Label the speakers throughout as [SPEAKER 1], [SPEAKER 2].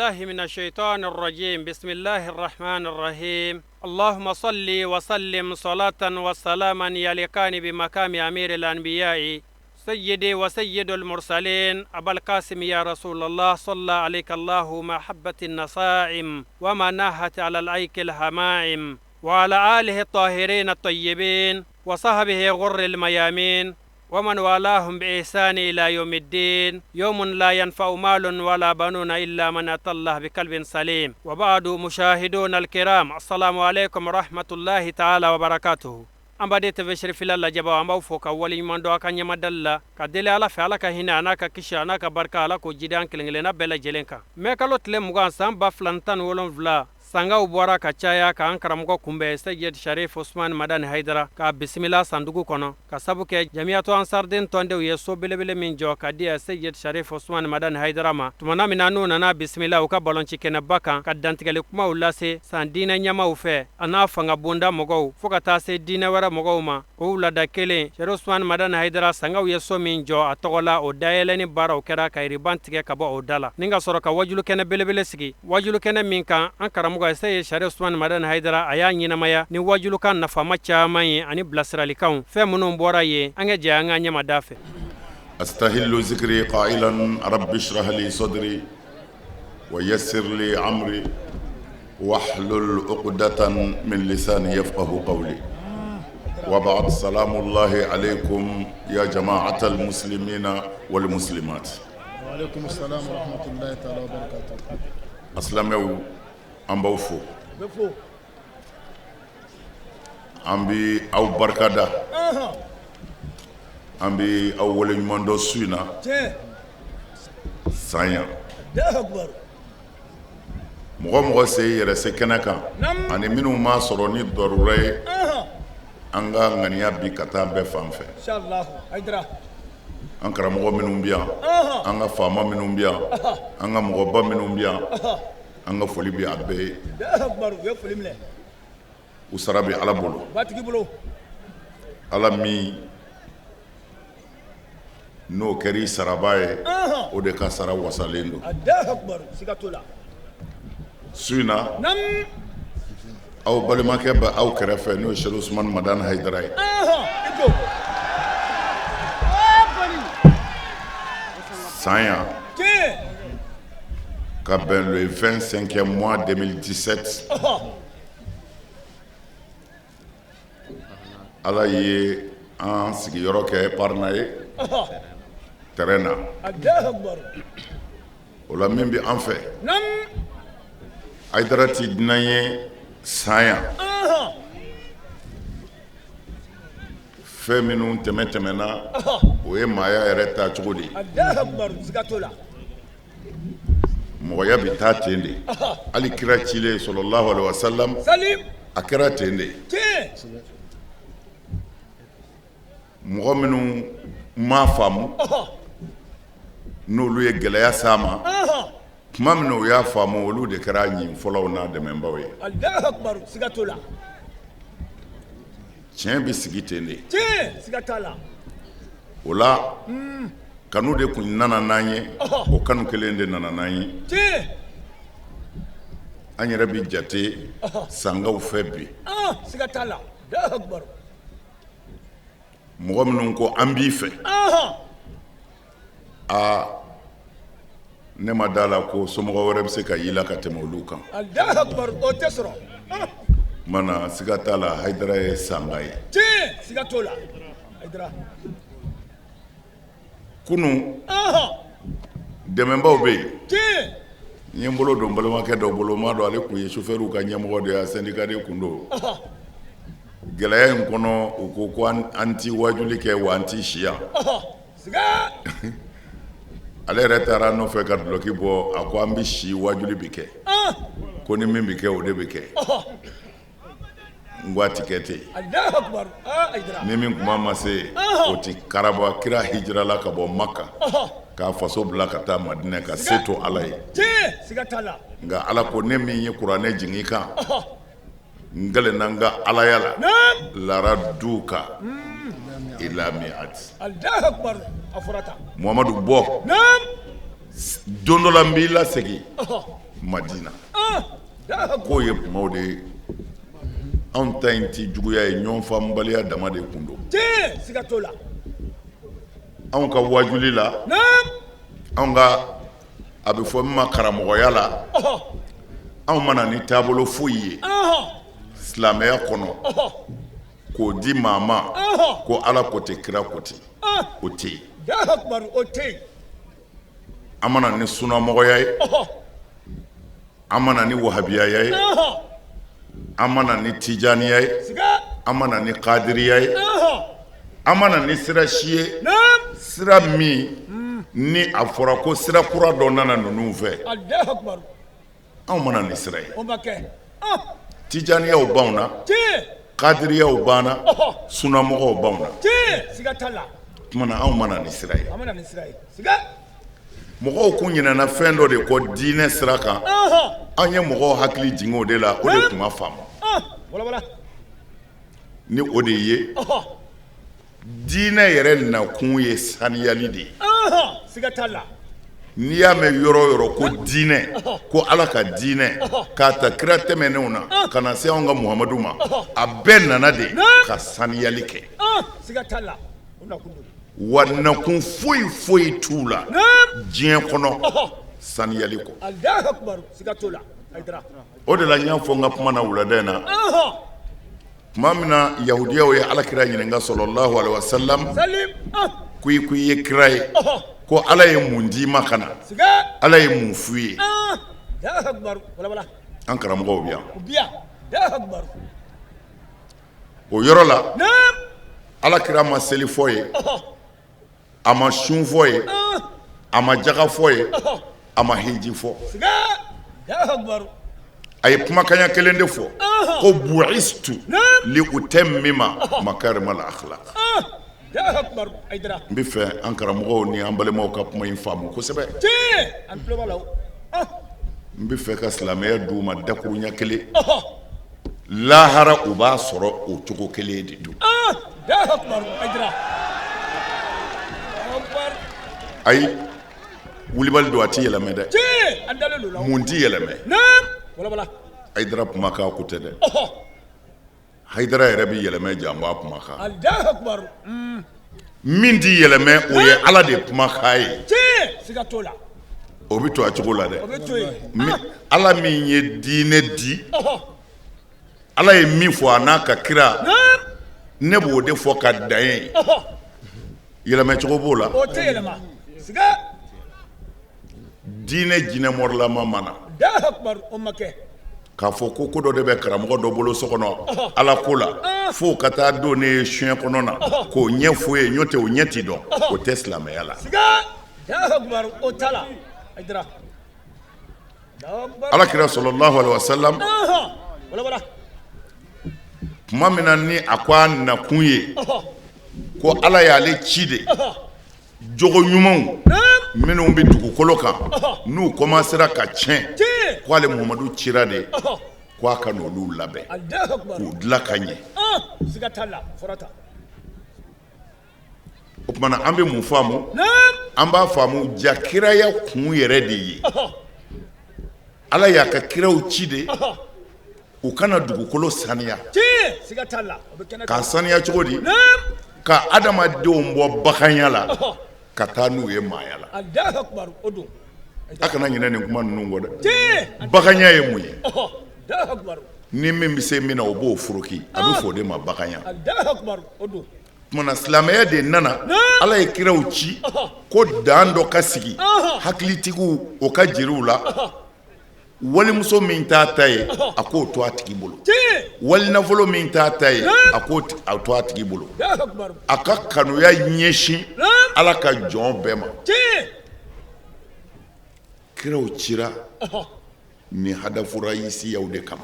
[SPEAKER 1] بالله من الشيطان الرجيم بسم الله الرحمن الرحيم اللهم صل وسلم صلاة وسلاما يليقان بمقام أمير الأنبياء سيدي وسيد المرسلين أبا القاسم يا رسول الله صلى عليك الله ما حبت النصائم وما ناهت على الأيك الهمائم وعلى آله الطاهرين الطيبين وصحبه غر الميامين ومن والاهم بإحسان إلى يوم الدين يوم لا ينفع مال ولا بنون إلا من أتى الله بقلب سليم وبعد مشاهدون الكرام السلام عليكم ورحمة الله تعالى وبركاته An baden TV Cherifila lajɛbaaw an b'aw fo ka waleɲuman dɔn a ka ɲɛmadali la ka deli Ala fɛ Ala ka hinɛ a n'a ka kisi a n'a ka barika Ala k'o jidi an kelenkelenna bɛɛ lajɛlen kan mɛ kalo tile 20 san 2017 Sankaw bɔra ka caya k'an karamɔgɔ kunbɛn Seyid Sharif Usman Madani Hayidara k'a bisimila sandugu kɔnɔ ka sabu kɛ Jamiyatu Ansariden tɔndenw ye so belebele min jɔ ka di Seyid Sharif Usman Madani Hayidara ma tumana min na n'u nana bisimila u ka balonci kɛnɛba kan ka dantigɛli kumaw lase san diinɛ ɲɛmaaw fɛ a n'a fanga bonda mɔgɔw fo ka taa se diinɛ wɛrɛ mɔgɔw ma o wulada kelen Sharif Usman Madani Hayidara sankaw ye so min jɔ a tɔgɔ la o dayɛlɛni baaraw kɛra ka ruban tigɛ ka bɔ o da la ni ka sɔrɔ ka wajulukɛnɛ belebele sigi wajulukɛnɛ min kan an karamɔgɔ Seyid Sharif Usman Madani Hayidara a y'a ɲɛnamaya ni wajulukan nafama caman ye ani bilasiralikanw fɛn minnu bɔra yen an ka jɛ an ka ɲɛmada fɛ
[SPEAKER 2] أستهل ذكري قائلا رب اشرح لي صدري ويسر لي أمري واحلل عقدة من لساني يفقه قولي وبعد سلام الله عليكم يا جماعة المسلمين والمسلمات
[SPEAKER 3] وعليكم السلام ورحمة الله تعالى وبركاته
[SPEAKER 2] Asilamɛw an b'aw fo an bɛ aw barikada an bɛ aw waleɲuman dɔn su in na san yan mɔgɔ mɔgɔ se yɛrɛ se kɛnɛ kan ani minnu m'a sɔrɔ ni darura ye an ka ŋaniya bi ka taa bɛɛ fan fɛ an karamɔgɔ minnu bɛ yan an ka faama minnu bɛ yan an ka mɔgɔba minnu bɛ yan an ka foli bɛ a bɛɛ ye u sara bɛ ala bolo ala min n'o kɛra i saraba ye o de ka sara wasalen don su in na aw balimakɛ bɛ aw kɛrɛfɛ n'o ye Sherif Usman Madani Hayidara ye san yan ka bɛn le 25e mois 2017 Ala ye an sigiyɔrɔ kɛ Parena ye terrain na o la min bɛ an fɛ Hayidara tɛ dunan ye san yan fɛn minnu tɛmɛ tɛmɛna o ye maaya yɛrɛ taa cogo de ye mɔgɔya bɛ taa ten de hali kira cilen sallallahu alaihi wasallam a kɛra ten de mɔgɔ minnu m'a faamu n'olu ye gɛlɛya s'a ma tuma min u y'a faamu olu de kɛra ɲin fɔlɔw n'a dɛmɛbaw ye tiɲɛ bɛ sigi ten de o la kanu de tun nana n'an ye o kanu kelen de nana n'an ye an yɛrɛ bɛ jate sankaw fɛ bi mɔgɔ minnu ko an b'i fɛ aa ne ma da la ko somɔgɔ wɛrɛ bɛ se ka y'i la ka tɛmɛ olu kan mana siga t'a la Hayidara ye sanka ye kunun dɛmɛbaw bɛ yen n ye n bolo don balimakɛ dɔ bolo n m'a dɔn ale tun ye sofɛriw ka ɲɛmɔgɔ de ye a syndicat de tun don gɛlɛya in kɔnɔ u ko ko an ti wajuli kɛ wa an ti si yan ale yɛrɛ taara nɔfɛ ka dulɔki bɔ a ko an bɛ si wajuli bɛ kɛ ko ni min bɛ kɛ o de bɛ kɛ n ko a ti kɛ ten ni min kuma ma se o ti karaba kira hijirala ka bɔ Maka k'a faso bila ka taa Madinɛ ka se to Ala ye nka Ala ko ne min ye kuranɛ jigin i kan n kalenna n ka alaya la laraduka ila miati Muhamadu bɔ don dɔ la n b'i lasegin. Madina k'o ye kumaw de ye. Anw ta in tɛ juguya ye, ɲɔgɔn faamubaliya dama de kun don.
[SPEAKER 4] Siga t'o la.
[SPEAKER 2] Anw ka wajuli la, anw ka a bɛ fɔ min ma karamɔgɔya la, anw ma na ni taabolo foyi ye silamɛya kɔnɔ k'o di maa ma ko Ala ko ten, kira ko ten, o tɛ yen.
[SPEAKER 4] O tɛ yen.
[SPEAKER 2] An ma na ni sunamɔgɔya ye, an ma na ni wahabiyaya ye, an ma na ni tijaniya ye, an ma na ni kadiriya ye, an ma na ni sira si ye, sira min ni a fɔra ko sira kura dɔ nana ninnu fɛ. Anw ma na ni sira ye. Tijaniyaw b'anw na, kadiriyaw b'an na, sunamɔgɔw b'anw na. Tuma na anw ma na ni sira ye. Mɔgɔw kun ɲinɛna fɛn dɔ de kɔ diinɛ sira kan, an ye mɔgɔw hakili jigin o de la, o de tun ma faamu. Ni o de ye, diinɛ yɛrɛ nakun ye saniyali de ye.
[SPEAKER 4] Siga t'a la.
[SPEAKER 2] N'i y'a mɛn yɔrɔ o yɔrɔ ko diinɛ, ko Ala ka diinɛ, k'a ta kira tɛmɛnenw na ka na se anw ka Muhamadu ma, a bɛɛ nana de ka saniyali kɛ.
[SPEAKER 4] Siga t'a la.
[SPEAKER 2] Wa nakun foyi foyi t'u la diɲɛ kɔnɔ saniyali kɔ. O de la n y'a fɔ n ka kuma na wulada in na, tuma min na yahudiyaw ye alakira ɲininka sɔlɔlahu alayihi wa salam, ko i ko i ye kira ye, ko Ala ye mun d'i ma ka na, Ala ye mun f'u ye? An karamɔgɔw bɛ yan. O yɔrɔ la, ala kira ma seli fɔ ye, a ma sun fɔ ye, a ma jaga fɔ ye, a ma hiji fɔ. A ye kumakanya kelen de fɔ ko bu'istu li utammima makarimal akhlaq. N bɛ fɛ an karamɔgɔw ni an balimaw ka kuma in faamu kosɛbɛ. N bɛ fɛ ka silamɛya d'u ma dakuruɲɛ kelen, lahara u b'a sɔrɔ o cogo kelen de don. Ayi, wulibali don, a tɛ yɛlɛmɛ dɛ. Mun tɛ yɛlɛmɛ? Hayidara kumakan ko tɛ dɛ. Hayidara yɛrɛ bɛ yɛlɛmɛ janba kumakan. Min tɛ yɛlɛmɛ, o ye Ala de kumakan ye. O bɛ to a cogo la dɛ. Ala min ye diinɛ di, Ala ye min fɔ a n'a ka kira, ne b'o de fɔ ka dan yen. Yɛlɛmɛcogo b'o la. Diinɛ jinɛmɔrilama ma na k'a fɔ ko ko dɔ de bɛ karamɔgɔ dɔ bolo so kɔnɔ Ala ko la, fo ka taa don ne ye soɲɛ kɔnɔ na k'o ɲɛ f'o ye, n'o tɛ o ɲɛ ti dɔn. O tɛ silamɛya la. Ala kira sɔlɔlahu alayihi wa salam, tuma min na ni a ko a nakun ye ko Ala y'ale ci de jogo ɲumanw minnu bɛ dugukolo kan, n'u commencera ka tiɲɛ, ko ale Muhamadu cira de ko a ka n'olu labɛn k'u dilan ka ɲɛ. O tuma na an bɛ mun faamu? An b'a faamu ja kiraya kun yɛrɛ de ye, Ala y'a ka kiraw ci de u ka na dugukolo saniya. K'a saniya cogo di? Ka adamadenw bɔ baganya la ka taa n'u ye maaya la. A kana ɲinɛ nin kuma ninnu kɔ dɛ. Baganya ye mun ye? Ni min bɛ se min na, o b'o foroki, a bɛ fɔ o de ma baganya. Tuma na silamɛya de nana, Ala ye kiraw ci ko dan dɔ ka sigi hakilitigiw o ka jiriw la. Walimuso min t'a ta ye, a k'o to a tigi bolo. Walinafolo min t'a ta ye, a k'o to a tigi bolo. A ka kanuya ɲɛsin Ala ka jɔn bɛɛ ma. Kiraw cira ni hadafura yisiyaw de kama.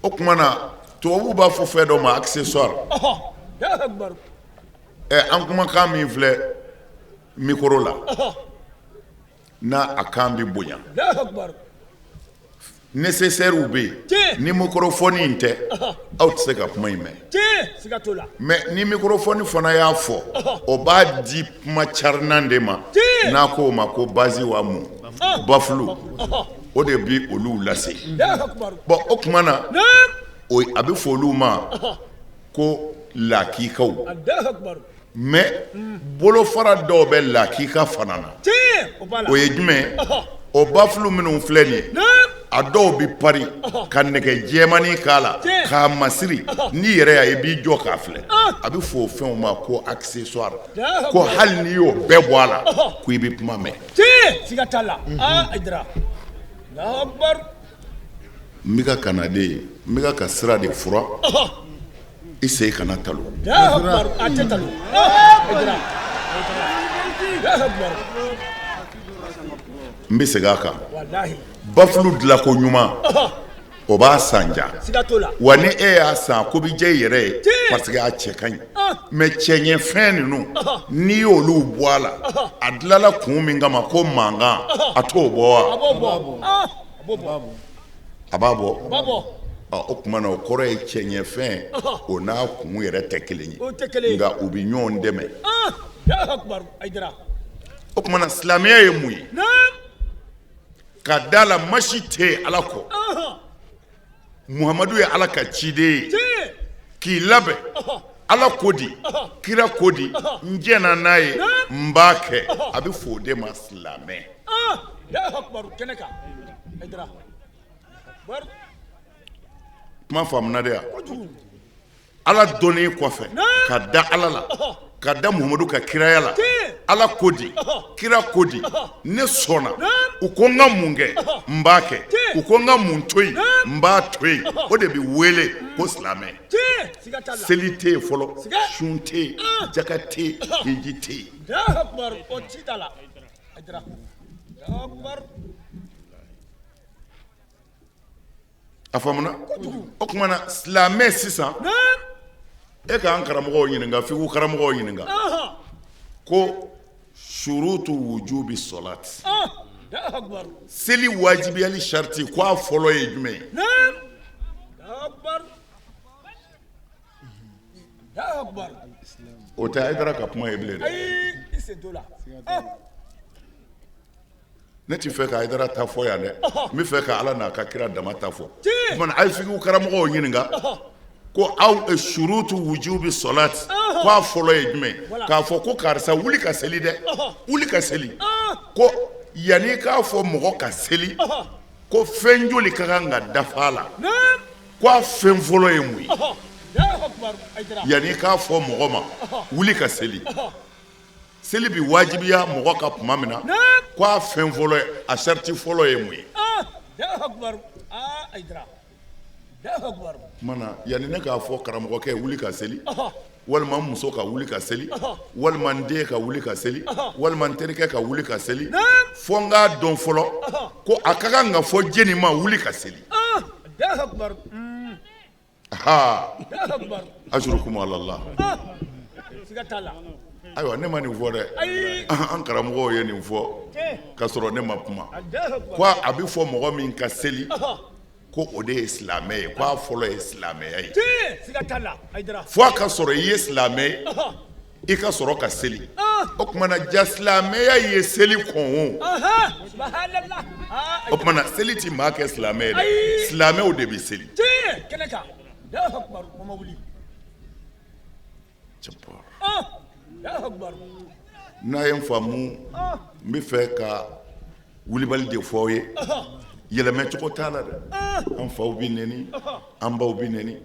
[SPEAKER 2] O tuma na tubabuw b'a fɔ fɛn dɔ ma accessoire. Ɛ, an kumakan min filɛ micro la, n'a a kan bɛ bonya, nécessaire bɛ yen. Ni microphone in tɛ, aw tɛ se ka kuma in mɛn. Mais ni microphone fana y'a fɔ, o b'a di kuma carinan de ma. N'a ko o ma ko basi wa mun bafulu, o de bi olu lase. Bon, o tuma na, a bɛ fɔ olu ma ko lakikaw. Mais bolofara dɔw bɛ lakika fana na, o ye jumɛn? O bafulu minnu filɛ nin ye, a dɔw bɛ pari ka nɛgɛ jɛmannin k'a la k'a masiri. N'i yɛrɛ y'a ye, i b'i jɔ k'a filɛ. A bɛ fɔ o fɛnw ma ko accessoire. Ko hali n'i y'o bɛɛ bɔ a la, ko i bɛ kuma mɛn.
[SPEAKER 4] Siga t'a la. Aa, Hayidara, Alahu akibaru.
[SPEAKER 2] N bɛ ka ka na de, n bɛ ka sira de furan, i sen kana talo.
[SPEAKER 4] Alahu akibaru, a tɛ talo. Hayidara, Alahu akibaru.
[SPEAKER 2] N bɛ segin a kan.
[SPEAKER 4] Walahi.
[SPEAKER 2] Bafulu dilanko ɲuman, o b'a san ja.
[SPEAKER 4] Siga t'o la.
[SPEAKER 2] Wa ni e y'a san, ko bɛ diya i yɛrɛ ye, parce que a cɛ ka ɲi. Mais cɛɲɛfɛn ninnu, n'i y'olu bɔ a la, a dilanla kun min kama, ko mankan, a t'o bɔ wa?
[SPEAKER 4] A b'o bɔ, a b'o bɔ.
[SPEAKER 2] A b'a bɔ.
[SPEAKER 4] A b'a bɔ.
[SPEAKER 2] O tuma na, o kɔrɔ ye cɛɲɛfɛn, o n'a kun yɛrɛ tɛ kelen ye.
[SPEAKER 4] O tɛ kelen ye.
[SPEAKER 2] Nka u bɛ ɲɔgɔn dɛmɛ.
[SPEAKER 4] Alahu akibaru, Hayidara.
[SPEAKER 2] O tuma na, silamɛya ye mun ye? Ka da la, masi tɛ yen Ala kɔ. Muhamadu ye Ala ka ciden ye. K'i labɛn, Ala ko di, kira ko di, n jɛnna n'a ye, n b'a kɛ. A bɛ fɔ o de ma silamɛ.
[SPEAKER 4] Alahu akibaru, kɛnɛ kan, Hayidara.
[SPEAKER 2] Kuma faamuna de ya? Ala dɔnnen kɔfɛ, ka da Ala la, ka da Muhamadu ka kiraya la, Ala ko di, kira ko di, ne sɔnna. U ko n ka mun kɛ, n b'a kɛ. U ko n ka mun to yen, n b'a to yen. O de bɛ wele ko silamɛ. Seli tɛ yen fɔlɔ, sun tɛ yen, jaka tɛ yen, hiji tɛ yen. A faamuna? O tuma na, silamɛ sisan, e k'an karamɔgɔw ɲininka, fiqhu karamɔgɔw ɲininka ko surutu wujubi sɔlati, seli wajibiyali sariti, ko a fɔlɔ ye jumɛn ye? O tɛ Hayidara ka kuma ye bilen dɛ. Ne tɛ fɛ ka Hayidara ta fɔ yan dɛ, n bɛ fɛ ka Ala n'a ka kira dama ta fɔ. O tuma na, a ye fiqhu karamɔgɔw ɲininka ko aw surutu wujubi sɔlati, ko a fɔlɔ ye jumɛn? K'a fɔ ko karisa wuli ka seli dɛ, wuli ka seli. Ko yanni k'a fɔ mɔgɔ ka seli, ko fɛn joli ka kan ka dafa a la? Ko a fɛn fɔlɔ ye mun ye? Yanni k'a fɔ mɔgɔ ma wuli ka seli, seli bɛ wajibiya mɔgɔ kan tuma min na, ko a fɛn fɔlɔ, a sariti fɔlɔ ye mun ye? Tuma na, yanni ne k'a fɔ karamɔgɔkɛ wuli ka seli, walima n muso ka wuli ka seli, walima n den ka wuli ka seli, walima n terikɛ ka wuli ka seli, fo n k'a dɔn fɔlɔ ko a ka kan ka fɔ jɛni ma wuli ka seli. Ha, ajurukum alallah. Ayiwa, ne ma nin fɔ dɛ, an karamɔgɔw ye nin fɔ ka sɔrɔ ne ma kuma. Ko a bɛ fɔ mɔgɔ min ka seli ko o de ye silamɛ ye, ko a fɔlɔ ye silamɛya ye. Fo a ka sɔrɔ i ye silamɛ ye, i ka sɔrɔ ka seli. O tuma na, ja silamɛya ye seli kɔn. O tuma na, seli tɛ maa kɛ silamɛ ye dɛ, silamɛw de bɛ seli. N'a ye n faamu, n bɛ fɛ ka wulibali de fɔ aw ye. Yɛlɛmɛcogo t'a la dɛ. An faw bɛ neni, an baw bɛ neni.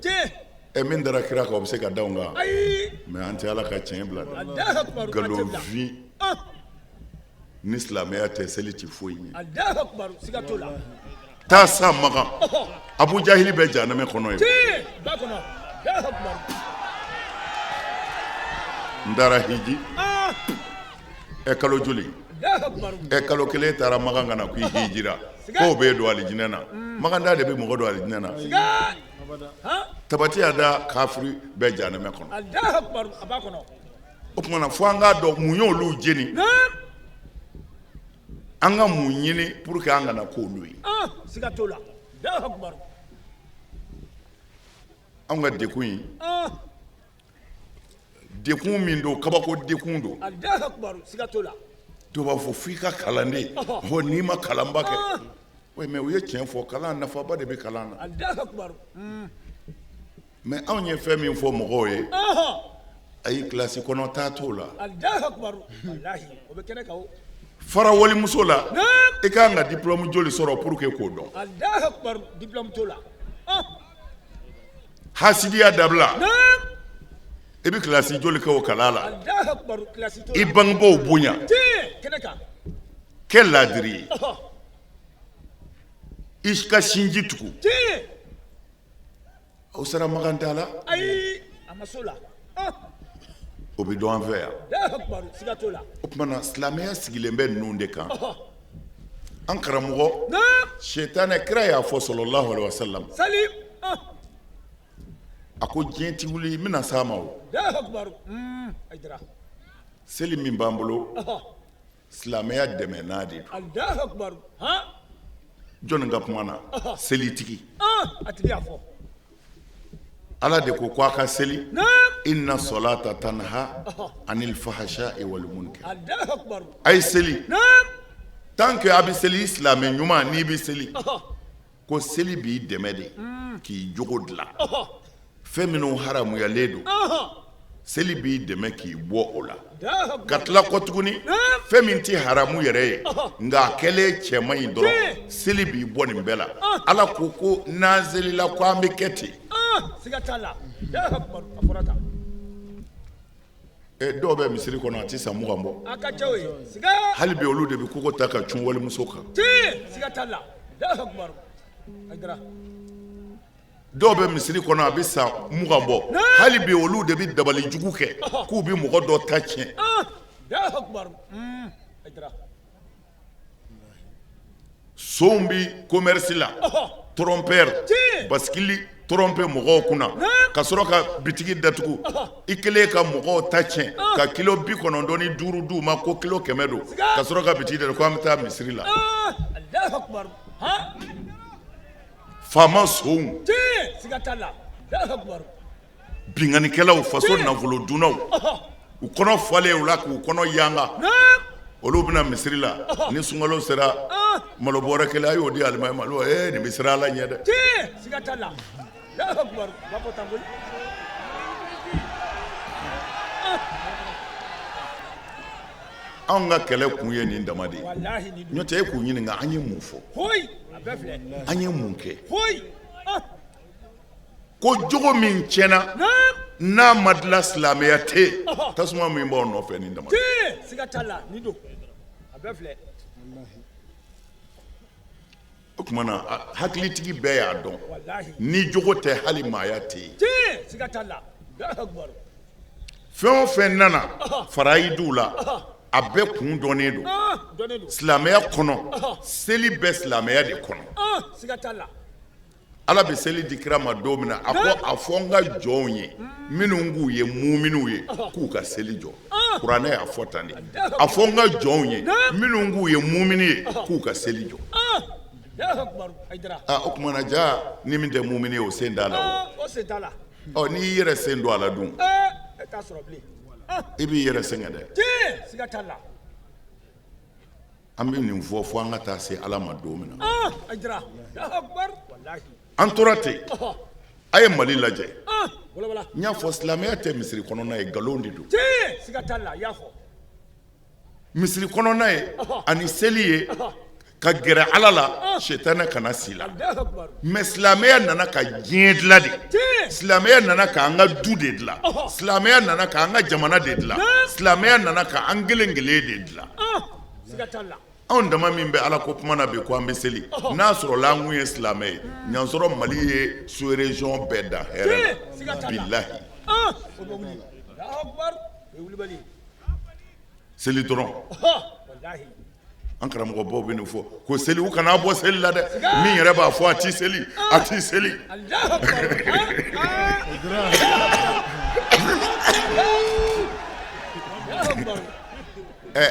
[SPEAKER 2] Ɛ, min dara kira kan, o bɛ se ka da anw kan? Mais an tɛ Ala ka tiɲɛ bila dɛ. Nkalonfin ni silamɛya tɛ, seli tɛ foyi ɲɛ. Taa sa Makan, Abu Jahili bɛ jahanamɛ kɔnɔ yen. N taara hiji ɛ kalo joli? Ɛ, kalo kelen. Taara Makan ka na ko i hijira, k'o bɛ don alijinɛ na? Makan da de bɛ mɔgɔ don alijinɛ na? Tabati y'a da, kafiri bɛ jahanamɛ kɔnɔ. O tuma na, fo an k'a dɔn mun y'olu jeni, an ka mun ɲini pour que an kana k'olu ye. Anw ka dekun in, dekun min don, kabako dekun don. Dɔw b'a fɔ f'i ka kalan de, ɔ n'i ma kalanba kɛ. Oui, mais u ye tiɲɛ fɔ, kalan nafaba de bɛ kalan na. Mais anw ye fɛn min fɔ mɔgɔw ye, ayi, kilasi kɔnɔ taa t'o la. Fara walimuso la, i ka kan ka diplôme joli sɔrɔ pour que k'o dɔn? Hasidiya dabila. I bɛ kilasi joli kɛ o kalan la? I bangebaaw bonya, kɛ laadiri ye, i ka sinji tugu. O sera Makan t'a la.
[SPEAKER 4] Ayi, a ma s'o la.
[SPEAKER 2] O bɛ dɔn an fɛ yan. O tuma na, silamɛya sigilen bɛ ninnu de kan. An karamɔgɔ, sitanɛ, kira y'a fɔ, sallallahu alaihi wasallam, a ko diɲɛ tɛ wuli, n bɛna s'a ma. O seli min b'an bolo, silamɛya dɛmɛnan de don. Jɔnni ka kuma na? Selitigi. Ala de ko ko a ka seli, inna salata tanha anil fahsha'i wal munkar. A ye seli. Tant que a bɛ seli, silamɛ ɲuman, n'i bɛ seli, ko seli b'i dɛmɛ de k'i jogo dilan. Fɛn minnu haramuyalen don, seli b'i dɛmɛ k'i bɔ o la. Ka tila kɔ tuguni, fɛn min tɛ haramu yɛrɛ ye, nka a kɛlen cɛ man ɲi dɔrɔn, seli b'i bɔ nin bɛɛ la. Ala ko ko n'an selila, ko an bɛ kɛ ten. Dɔw bɛ misiri kɔnɔ, a tɛ san 20 bɔ, hali bi olu de bɛ kogo ta ka cun walimuso kan. Dɔw bɛ misiri kɔnɔ, a bɛ san 20 bɔ, hali bi olu de bɛ dabali jugu kɛ k'u bɛ mɔgɔ dɔ ta tiɲɛ. Sonw bɛ commerce la, trompeur, basikili tromper mɔgɔw kunna ka sɔrɔ ka bitigi datugu. I kɛlen ka mɔgɔw ta tiɲɛ ka kilo 95 d'u ma ko kilo 100 don, ka sɔrɔ ka bitigi datugu ko an bɛ taa misiri la. Faama sonw, binkannikɛlaw, faso nafolo dunnaw, u kɔnɔ falen u la k'u kɔnɔ yanga, olu bɛna misiri la ni sunkalo sera, malo bɔrɛ kelen, a y'o di alimami ma. Ee, nin bɛ siran Ala ɲɛ dɛ. Anw ka kɛlɛ kun ye nin dama de ye. N'o tɛ, e k'u ɲininka, an ye mun fɔ, an ye mun kɛ? Ko jogo min tiɲɛna, n'a ma dilan, silamɛya tɛ yen. Tasuma min b'aw nɔfɛ nin dama. O tuma na, hakilitigi bɛɛ y'a dɔn, ni jogo tɛ, hali maaya tɛ yen. Fɛn o fɛn nana farayiduw la, a bɛɛ kun dɔnnen don silamɛya kɔnɔ. Seli bɛ silamɛya de kɔnɔ. Ala bɛ seli di kira ma don min na, a ko a fɔ n ka jɔnw ye minnu k'u ye muminw ye, k'u ka seli jɔ. Kuranɛ y'a fɔ tan de: a fɔ n ka jɔnw ye minnu k'u ye mumini ye, k'u ka seli jɔ. O tuma na, ja ni min tɛ mumini ye, o sen t'a la. Ɔ, n'i y'i yɛrɛ sen don a la dun, i b'i yɛrɛ sɛgɛn dɛ. An bɛ nin fɔ fo an ka taa se Ala ma don min na. An tora ten. A ye Mali lajɛ. N y'a fɔ, silamɛya tɛ misiri kɔnɔna ye, nkalon de don. Misiri kɔnɔna ye ani seli ye ka gɛrɛ Ala la, sitanɛ kana s'i la. Mais silamɛya nana ka diɲɛ dilan de, silamɛya nana k'an ka du de dilan, silamɛya nana k'an ka jamana de dilan, silamɛya nana k'an kelen kelen de dilan. Anw dama min bɛ Ala ko kuma na bi ko an bɛ seli, n'a sɔrɔla an kun ye silamɛ ye, ɲansɔrɔ Mali ye sous région bɛɛ dan hɛrɛ la, bilahi. Seli dɔrɔn, an karamɔgɔbaw bɛ nin fɔ ko seli, u kana bɔ seli la dɛ. Min yɛrɛ b'a fɔ a ti seli, a ti seli. Ɛ,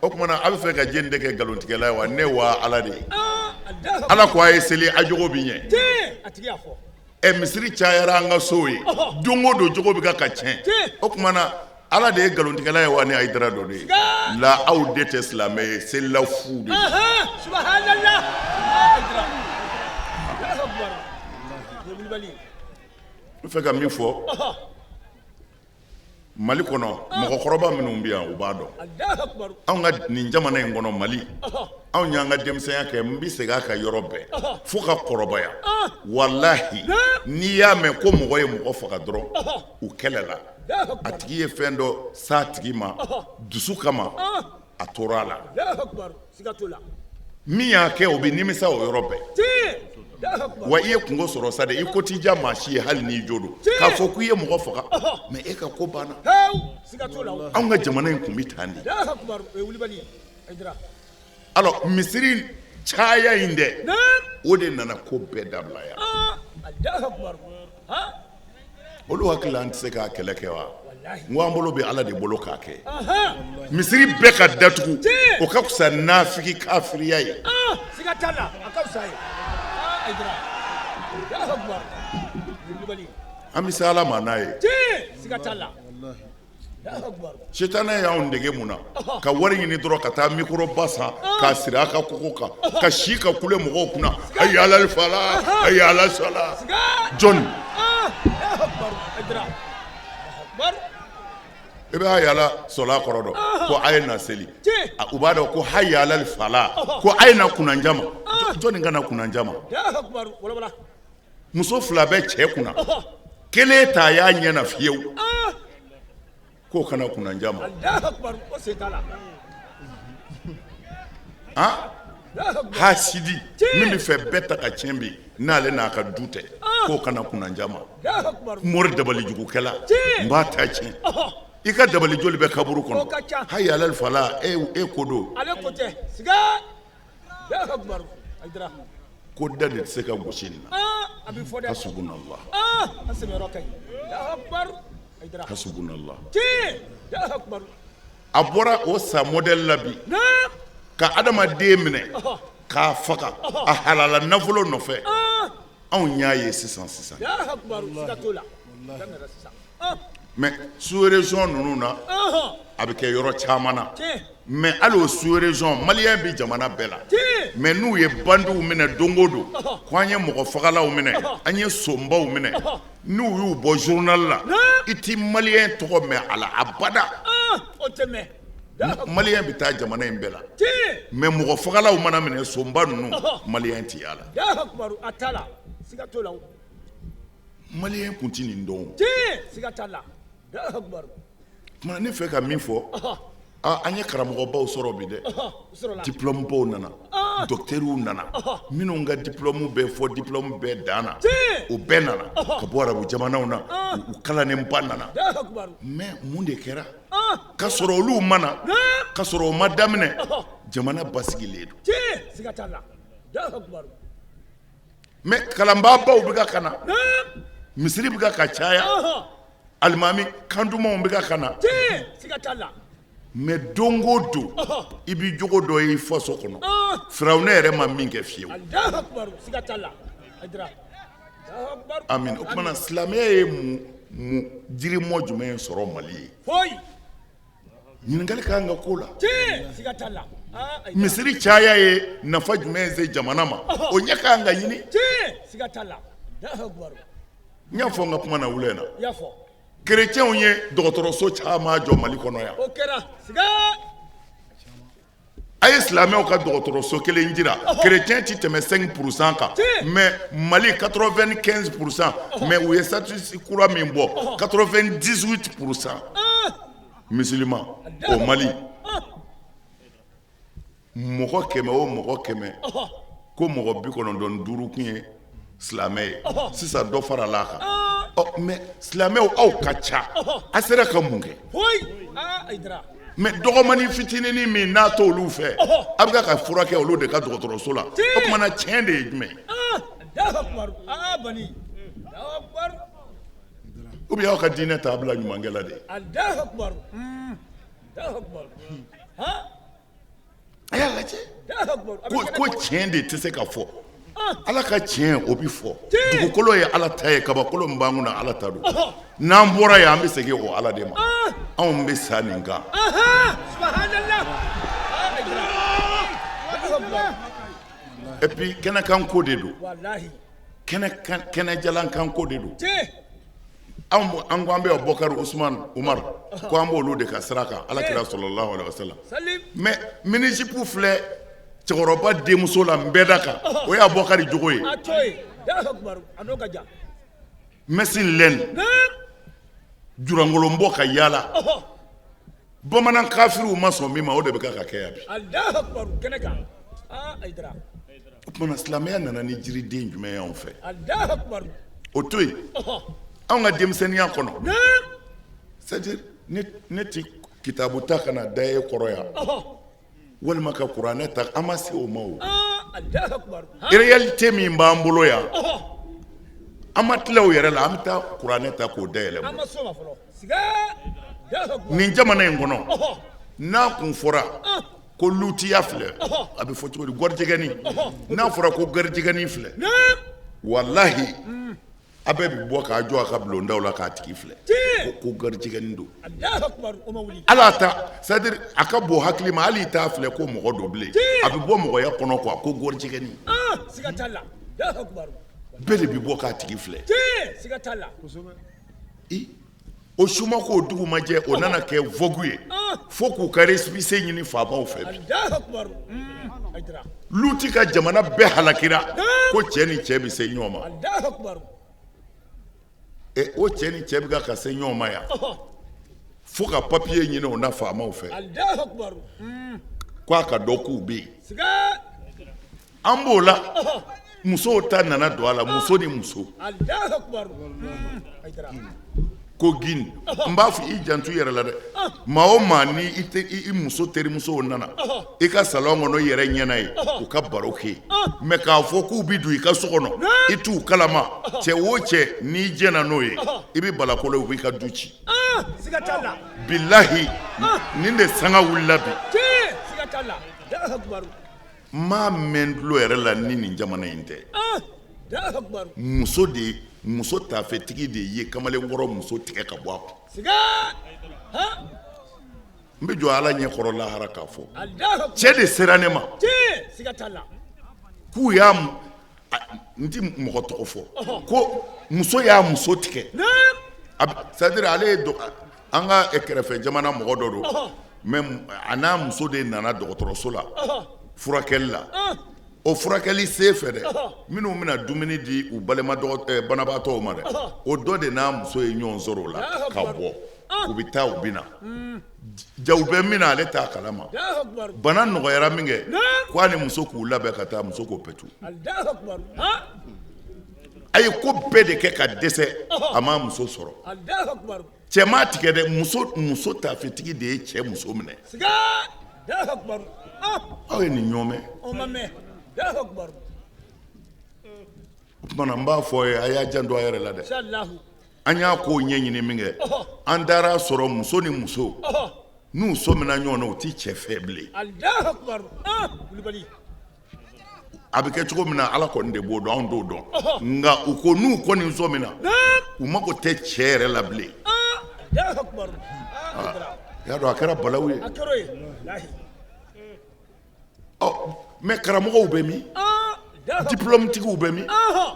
[SPEAKER 2] o tuma na, a bɛ fɛ ka jɛni de kɛ nkalontigɛla ye wa? Ne wa Ala de ye. Ala ko a ye seli, a jogo bɛ ɲɛ. Ɛ, misiri cayara an ka sow ye, don o don jogo bɛ ka tiɲɛ. O tuma na Ala de ye nkalontigɛla ye wa ni Hayidara dɔ de ye? La, aw de tɛ silamɛ ye, selila fu de.
[SPEAKER 4] Subhanallah. Hayidara. Allahu akbar. Ye wulibali ye.
[SPEAKER 2] N fɛ ka min fɔ, Mali kɔnɔ, mɔgɔkɔrɔba minnu bɛ yan, u b'a dɔn.
[SPEAKER 4] Allahu akbar.
[SPEAKER 2] Anw ka nin jamana in kɔnɔ, Mali, anw y'an ka denmisɛnya kɛ, n bɛ segin a kan yɔrɔ bɛɛ, fo ka kɔrɔbaya, walahi, n'i y'a mɛn ko mɔgɔ ye mɔgɔ faga dɔrɔn, u kɛlɛla, a tigi ye fɛn dɔ s'a tigi ma dusu kama, a tora a la.
[SPEAKER 4] Allahu akbar. Siga t'o la.
[SPEAKER 2] Min y'a kɛ, o bɛ nimisa o yɔrɔ bɛɛ.
[SPEAKER 4] Tiɲɛ. Allahu akbar.
[SPEAKER 2] Wa i ye kunko sɔrɔ sa dɛ, i ko t'i diya maa si ye, hali n'i jo don k'a fɔ k'i ye mɔgɔ faga, mais e ka ko banna.
[SPEAKER 4] Hewu. Siga t'o la.
[SPEAKER 2] Anw ka jamana in tun bɛ tan de.
[SPEAKER 4] Allahu akbar. O ye wulibali ye. Hayidara.
[SPEAKER 2] Alors, misiri caya in dɛ,
[SPEAKER 4] Naam.
[SPEAKER 2] o de nana ko bɛɛ dabila yan.
[SPEAKER 4] Allahu akbar. Han.
[SPEAKER 2] Olu hakili la an tɛ se k'a kɛlɛ kɛ wa?
[SPEAKER 4] Walahi.
[SPEAKER 2] N ko an bolo bɛ Ala de bolo k'a kɛ.
[SPEAKER 4] Ahan.
[SPEAKER 2] Misiri bɛɛ ka datugu,
[SPEAKER 4] Tiɲɛ.
[SPEAKER 2] o ka fisa nafigi kafiriya ye.
[SPEAKER 4] Ah, siga t'a la, a ka fisa ye. Ah, Hayidara. Allahu akbar. O ye wulibali ye.
[SPEAKER 2] An bɛ se Ala ma n'a ye.
[SPEAKER 4] Tiɲɛ. Siga t'a la. Allahu akbar.
[SPEAKER 2] Sitanɛ y'anw dege mun na? Ka wari ɲini dɔrɔn, ka taa mikoroba san k'a siri a ka kogo kan, ka si ka kule mɔgɔw kunna: hayya alal fala, hayya ala sala.
[SPEAKER 4] Siga.
[SPEAKER 2] Jɔnni?
[SPEAKER 4] Ah, Allahu akbar. Hayidara. Allahu akbar.
[SPEAKER 2] I bɛ hayya ala sɔla kɔrɔ dɔn? Ko a ye na seli.
[SPEAKER 4] Tiɲɛ.
[SPEAKER 2] U b'a dɔn ko hayya alal fala, ko a ye na kunanja ma. Jɔnni ka na kunanja ma?
[SPEAKER 4] Allahu akbar. Wala wala.
[SPEAKER 2] Muso fila bɛ cɛ kunna, kelen ta y'a ɲɛ na fiyewu,
[SPEAKER 4] Ah,
[SPEAKER 2] k'o kana kunanja ma.
[SPEAKER 4] Allahu akbar. O sen t'a la.
[SPEAKER 2] Han.
[SPEAKER 4] Allahu akbar.
[SPEAKER 2] Hasidi min bɛ fɛ bɛɛ ta ka tiɲɛ bi n'ale n'a ka du tɛ, k'o kana kunanja ma.
[SPEAKER 4] Allahu akbar.
[SPEAKER 2] Mori dabalijugukɛla,
[SPEAKER 4] Tiɲɛ.
[SPEAKER 2] n b'a ta tiɲɛ. I ka dabali joli bɛ kaburu
[SPEAKER 4] O ka
[SPEAKER 2] kɔnɔ?
[SPEAKER 4] ca.
[SPEAKER 2] Hayya alal fala, e ko don.
[SPEAKER 4] Ale ko tɛ. Siga. Allahu akbar. Hayidara.
[SPEAKER 2] Ko da de tɛ se ka gosi nin na.
[SPEAKER 4] Ah, a bɛ fɔ dɛ.
[SPEAKER 2] Hasubunallah.
[SPEAKER 4] Ah, an sɛmɛyɔrɔ ka ɲi. Allahu akbar. Hayidara.
[SPEAKER 2] Hasubunallah.
[SPEAKER 4] Tiɲɛ. Allahu akbar.
[SPEAKER 2] A bɔra o sa modèle la bi,
[SPEAKER 4] Naam.
[SPEAKER 2] ka adamaden minɛ k'a faga a halala nafolo nɔfɛ.
[SPEAKER 4] Ah,
[SPEAKER 2] Anw y'a ye sisan sisan.
[SPEAKER 4] Allahu akbar. Siga t'o la. Daminɛra sisan. Ah,
[SPEAKER 2] Mais sous région ninnu na,
[SPEAKER 4] ah,
[SPEAKER 2] a bɛ kɛ yɔrɔ caman na.
[SPEAKER 4] Tiɲɛ.
[SPEAKER 2] Mais hali o sous région, malien bɛ jamana bɛɛ la.
[SPEAKER 4] Tiɲɛ.
[SPEAKER 2] Mais n'u ye bandiw minɛ don o don, ko an ye mɔgɔ fagalaw minɛ, an ye sonbaw minɛ, n'u y'u bɔ journal la, i ti malien tɔgɔ mɛn a la abada.
[SPEAKER 4] Ah, o tɛ mɛn. Allahu akbar.
[SPEAKER 2] Malien bɛ taa jamana in bɛɛ la.
[SPEAKER 4] Tiɲɛ.
[SPEAKER 2] Mais mɔgɔ fagalaw mana minɛ, sonba ninnu, malien ti y'a la.
[SPEAKER 4] Allahu akbar. A t'a la. Siga t'o la.
[SPEAKER 2] Malien kun ti nin dɔn o.
[SPEAKER 4] Tiɲɛ. Siga t'a la. Allahu akbar.
[SPEAKER 2] Tuma ne fɛ ka min fɔ, ah, an ye karamɔgɔbaw sɔrɔ bi dɛ.
[SPEAKER 4] O sɔrɔla.
[SPEAKER 2] Diplôme baw nana, docteurw nana, minnu ka diplôme bɛ fɔ diplôme bɛɛ dan na,
[SPEAKER 4] Tiɲɛ.
[SPEAKER 2] o bɛɛ nana ka bɔ arabu jamanaw na, u kalannenba nana.
[SPEAKER 4] Allahu akbar.
[SPEAKER 2] Mais mun de kɛra?
[SPEAKER 4] Ah,
[SPEAKER 2] Ka sɔrɔ olu ma na,
[SPEAKER 4] naam.
[SPEAKER 2] ka sɔrɔ o ma daminɛ, jamana basigilen don.
[SPEAKER 4] Tiɲɛ. Siga t'a la. Allahu akbar.
[SPEAKER 2] Mais kalanbaabaw bɛ ka na,
[SPEAKER 4] Naam.
[SPEAKER 2] misiri bɛ ka caya, alimami kan dumanw bɛ ka na.
[SPEAKER 4] Tiɲɛ. Siga t'a la.
[SPEAKER 2] Mais don o don, i b'i jogo dɔ ye i faso kɔnɔ, Firawunɛ yɛrɛ ma min kɛ fiyewu.
[SPEAKER 4] Allahu akbar. Siga t'a la. Hayidara. Allahu akbar.
[SPEAKER 2] Amin. O kumana, silamɛya ye mun jirimɔ jumɛn sɔrɔ Mali ye?
[SPEAKER 4] Foyi.
[SPEAKER 2] Ɲininkali ka kan ka k'o la.
[SPEAKER 4] Tiɲɛ. Siga t'a la. Ah, Hayidara.
[SPEAKER 2] Misiri caya ye nafa jumɛn se jamana ma? O ɲɛ ka kan ka ɲini.
[SPEAKER 4] Tiɲɛ. Siga t'a la. Allahu akbar.
[SPEAKER 2] N y'a fɔ n ka kuma na wula in na,
[SPEAKER 4] I y'a fɔ.
[SPEAKER 2] Kerecɛnw ye dɔgɔtɔrɔso caman jɔ Mali kɔnɔ yan.
[SPEAKER 4] O kɛra. Siga.
[SPEAKER 2] A ye silamɛw ka dɔgɔtɔrɔso kelen jira. Kerecɛn ti tɛmɛ 5% kan, mais Mali 95%. Mais u ye statistique kura min bɔ, 98% musulman o Mali. Mɔgɔ 100 o mɔgɔ 100, ko mɔgɔ 95 kun ye silamɛ ye, sisan dɔ farala a kan. Ɔ, mais silamɛw, aw ka ca, a sera ka mun kɛ?
[SPEAKER 4] Foyi. Ah, Hayidara.
[SPEAKER 2] Mais dɔgɔmani fitininin min n'a t'olu fɛ, a bɛ ka furakɛ olu de ka dɔgɔtɔrɔso la. O tuma na, tiɲɛ de ye jumɛn ye?
[SPEAKER 4] Ah, Allahu akbar. Ah, bani. Allahu akbar.
[SPEAKER 2] Ou bien aw ka diinɛ t'a bila ɲumankɛla de ye?
[SPEAKER 4] Allahu akbar. Allahu akbar. Han?
[SPEAKER 2] A y'a lajɛ.
[SPEAKER 4] Allahu akbar. A bɛ
[SPEAKER 2] Ko
[SPEAKER 4] kɛnɛ
[SPEAKER 2] ko
[SPEAKER 4] kan.
[SPEAKER 2] tiɲɛ de tɛ se ka fɔ. Ala ka tiɲɛ, o bɛ fɔ. Dugukolo ye Ala ta ye, kabakolo min b'an kunna, Ala ta don. N'an bɔra yen, an bɛ segin o Ala de ma. Anw bɛ sa nin kan. Et puis kɛnɛkan ko de don, kɛnɛjalan kan ko de don. Anw, an ko an bɛ Abubakar, Usman, Umar, ko an b'olu de ka sira kan, Ala kira sallallahu alaihi wasallam. Mais mini-jupe filɛ cɛkɔrɔba denmuso la nbɛda kan, o ye Abubakar jogo ye. Mèche laine, jurankolon bɔ ka yaala. Bamanan kafiriw ma sɔn min ma, o de bɛ ka kɛ yan bi. O tuma na, silamɛya nana ni jiriden jumɛn ye anw fɛ? O to yen, anw ka denmisɛnninya kɔnɔ, c'est à dire ne ti kitabu ta ka na da e kɔrɔ yan, walima ka kuranɛ ta. An ma se o ma. O réalité min b'an bolo yan, an ma tila o yɛrɛ la, an bɛ taa kuranɛ ta k'o dayɛlɛ. Nin jamana in kɔnɔ, n'a kun fɔra ko lutiya filɛ, a bɛ fɔ cogo di? Garijɛgɛni. N'a fɔra ko garijɛgɛni filɛ, walahi, a bɛɛ bɛ bɔ k'a jɔ a ka bulondaw la k'a tigi filɛ ko garijɛgɛni don. Ala ta, c'est à dire a ka bon hakili ma, hali i t'a filɛ ko mɔgɔ don bilen, a bɛ bɔ mɔgɔya kɔnɔ quoi, ko garijɛgɛni. Bɛɛ de bɛ bɔ k'a tigi filɛ. O suma k'o dugu ma jɛ, o nana kɛ vogue ye fo k'u ka récépissé ɲini faamaw fɛ bi. Luti ka jamana bɛɛ halakira ko cɛ ni cɛ bɛ se ɲɔgɔn ma. Ɛ, o cɛ ni cɛ bɛ ka se ɲɔgɔn ma yan, fo ka papiye ɲini o na faamaw fɛ k'a ka dɔn k'u bɛ yen. An b'o la, musow ta nana don a la, muso ni muso ko gin. N b'a fɔ, i janto i yɛrɛ la dɛ. Maa o maa ni i muso terimusow nana i ka salon kɔnɔ, i yɛrɛ ɲɛna ye, u ka baro kɛ yen, mais k'a fɔ k'u bɛ don i ka so kɔnɔ, i t'u kalama, cɛ o cɛ n'i jɛnna n'o ye, i bɛ balakolo, u b'i ka du ci. Bilahi, nin de sanga wulila bi. N m'a mɛn tulo yɛrɛ la ni nin jamana in tɛ. Muso de, muso tafetigi de ye kamalenkɔrɔ muso tigɛ ka bɔ a kun. N bɛ jɔ Ala ɲɛ kɔrɔ lahara k'a fɔ, cɛ de sera ne ma k'u y'a, n ti mɔgɔ tɔgɔ fɔ, ko muso y'a muso tigɛ. C'est à dire ale ye an ka kɛrɛfɛ jamana mɔgɔ dɔ don, mais a n'a muso de nana dɔgɔtɔrɔso la furakɛli la. O furakɛli sen fɛ dɛ, minnu bɛna dumuni di u balima banabaatɔw ma dɛ, o dɔ de n'a muso ye ɲɔgɔn sɔrɔ o la ka bɔ, u bɛ taa, u bɛ na, jaw bɛ min na, ale t'a kalama. Bana nɔgɔyara min kɛ, ko a ni muso k'u labɛn ka taa, muso k'o pɛtu. A ye ko bɛɛ de kɛ ka dɛsɛ, a m'a muso sɔrɔ. Cɛ m'a tigɛ dɛ, muso tafetigi de ye cɛ muso minɛ. Aw ye nin ɲɔgɔn mɛn? O tuma na, n b'a fɔ ye, a y'a janto a yɛrɛ la dɛ. An y'a ko ɲɛɲini min kɛ, an taara sɔrɔ muso ni muso n'u sɔmina ɲɔgɔn na, u ti cɛ fɛ bilen. A bɛ kɛ cogo min na, Ala kɔni de b'o dɔn, anw t'o dɔn. Nka u ko n'u kɔni sɔmina, u mago tɛ cɛ yɛrɛ la bilen. I y'a dɔn, a kɛra balawu ye. Ɔ, mais karamɔgɔw bɛ min? Diplôme tigiw bɛ min?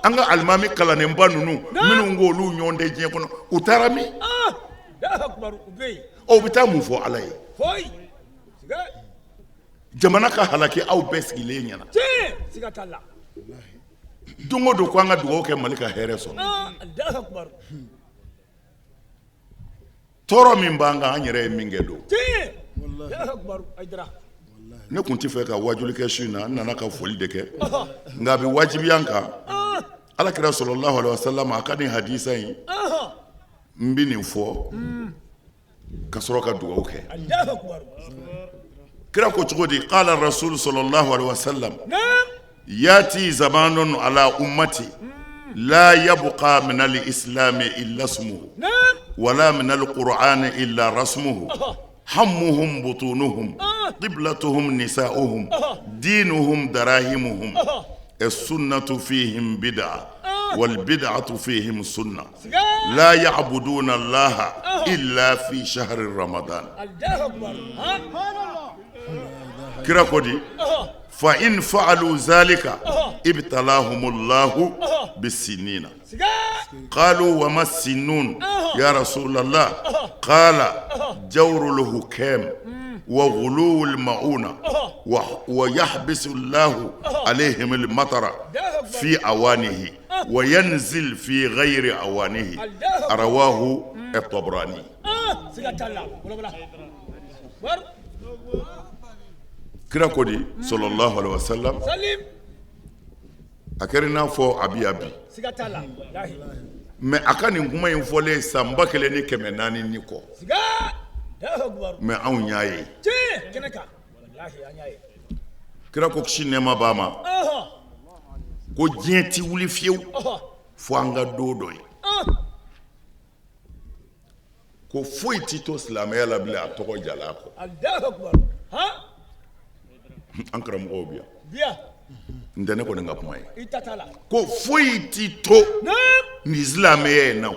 [SPEAKER 2] An ka alimami kalannenba ninnu minnu ko olu ɲɔgɔn tɛ diɲɛ kɔnɔ, u taara min? Ɔ, u bɛ taa mun fɔ Ala ye? Jamana ka halaki, aw bɛɛ sigilen ɲɛna. Don o don ko an ka dugawu kɛ Mali ka hɛrɛ sɔrɔ. Tɔɔrɔ min b'an kan, an yɛrɛ ye min kɛ don. Ne tun tɛ fɛ ka wajuli kɛ su in na, n nana ka foli de kɛ, nka a bɛ wajibiya n kan. Ala kira sallallahu alaihi wasallam, a ka nin hadisa in, n bɛ nin fɔ ka sɔrɔ ka dugawu kɛ. Kira ko cogo di? Qala rasul sallallahu alaihi wasallam: yati zamanun ala ummati la yabqa min al-islam illa ismuhu wala min al-qur'an illa rasmuhu, hammuhum butunuhum, qiblatuhum nisa'uhum, dinuhum darahimuhum. السنة فيهم بدعة والبدعة فيهم سنة لا يعبدون الله إلا في شهر رمضان. Kira ko di? فإن فعلوا ذلك ابتلاهم الله بالسنين. قالوا وما السنون يا رسول الله؟ قال جور الحكام وغلو المؤونة ويحبس الله عليهم المطر في أوانه وينزل في غير أوانه. رواه الطبراني. Kira ko di صلى الله عليه وسلم? A kɛra i n'a fɔ a bi yan bi, mais a ka nin kuma in fɔlen san 1400 ni kɔ, mais anw y'a ye. Kira ko, kisi nɛɛma b'a ma, ko diɲɛ ti wuli fiyewu fo an ka don dɔ ye ko foyi ti to silamɛya la bilen a tɔgɔ jala kɔ. An karamɔgɔw bi yan, n tɛ ne kɔni ka kuma ye ko foyi ti to nin silamɛya in na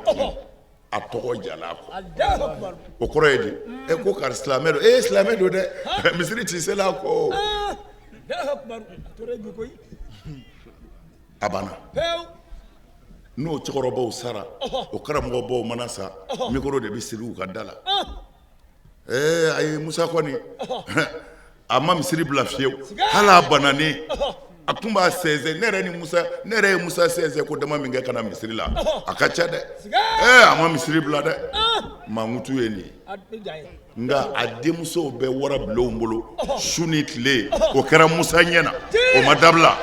[SPEAKER 2] a tɔgɔ jala kɔ. O kɔrɔ ye di? E ko karisa silamɛ don, e silamɛ don dɛ, misiri ti seli a kɔ, a banna. N'o cɛkɔrɔbaw sara, o karamɔgɔbaw mana sa, micro de bɛ sigi u ka da la. Ɛɛ ayi, Musa kɔni a ma misiri bila fiyewu, hali a bananen a tun b'a sɛnsɛn. Ne yɛrɛ ni Musa, ne yɛrɛ ye Musa sɛnsɛn ko dama min kɛ ka na misiri la, a ka ca dɛ. Ɛɛ a ma misiri bila dɛ, mankutu ye nin ye. Nka a denmusow bɛ wara bulonw bolo su ni tile. O kɛra Musa ɲɛ na, o ma dabila.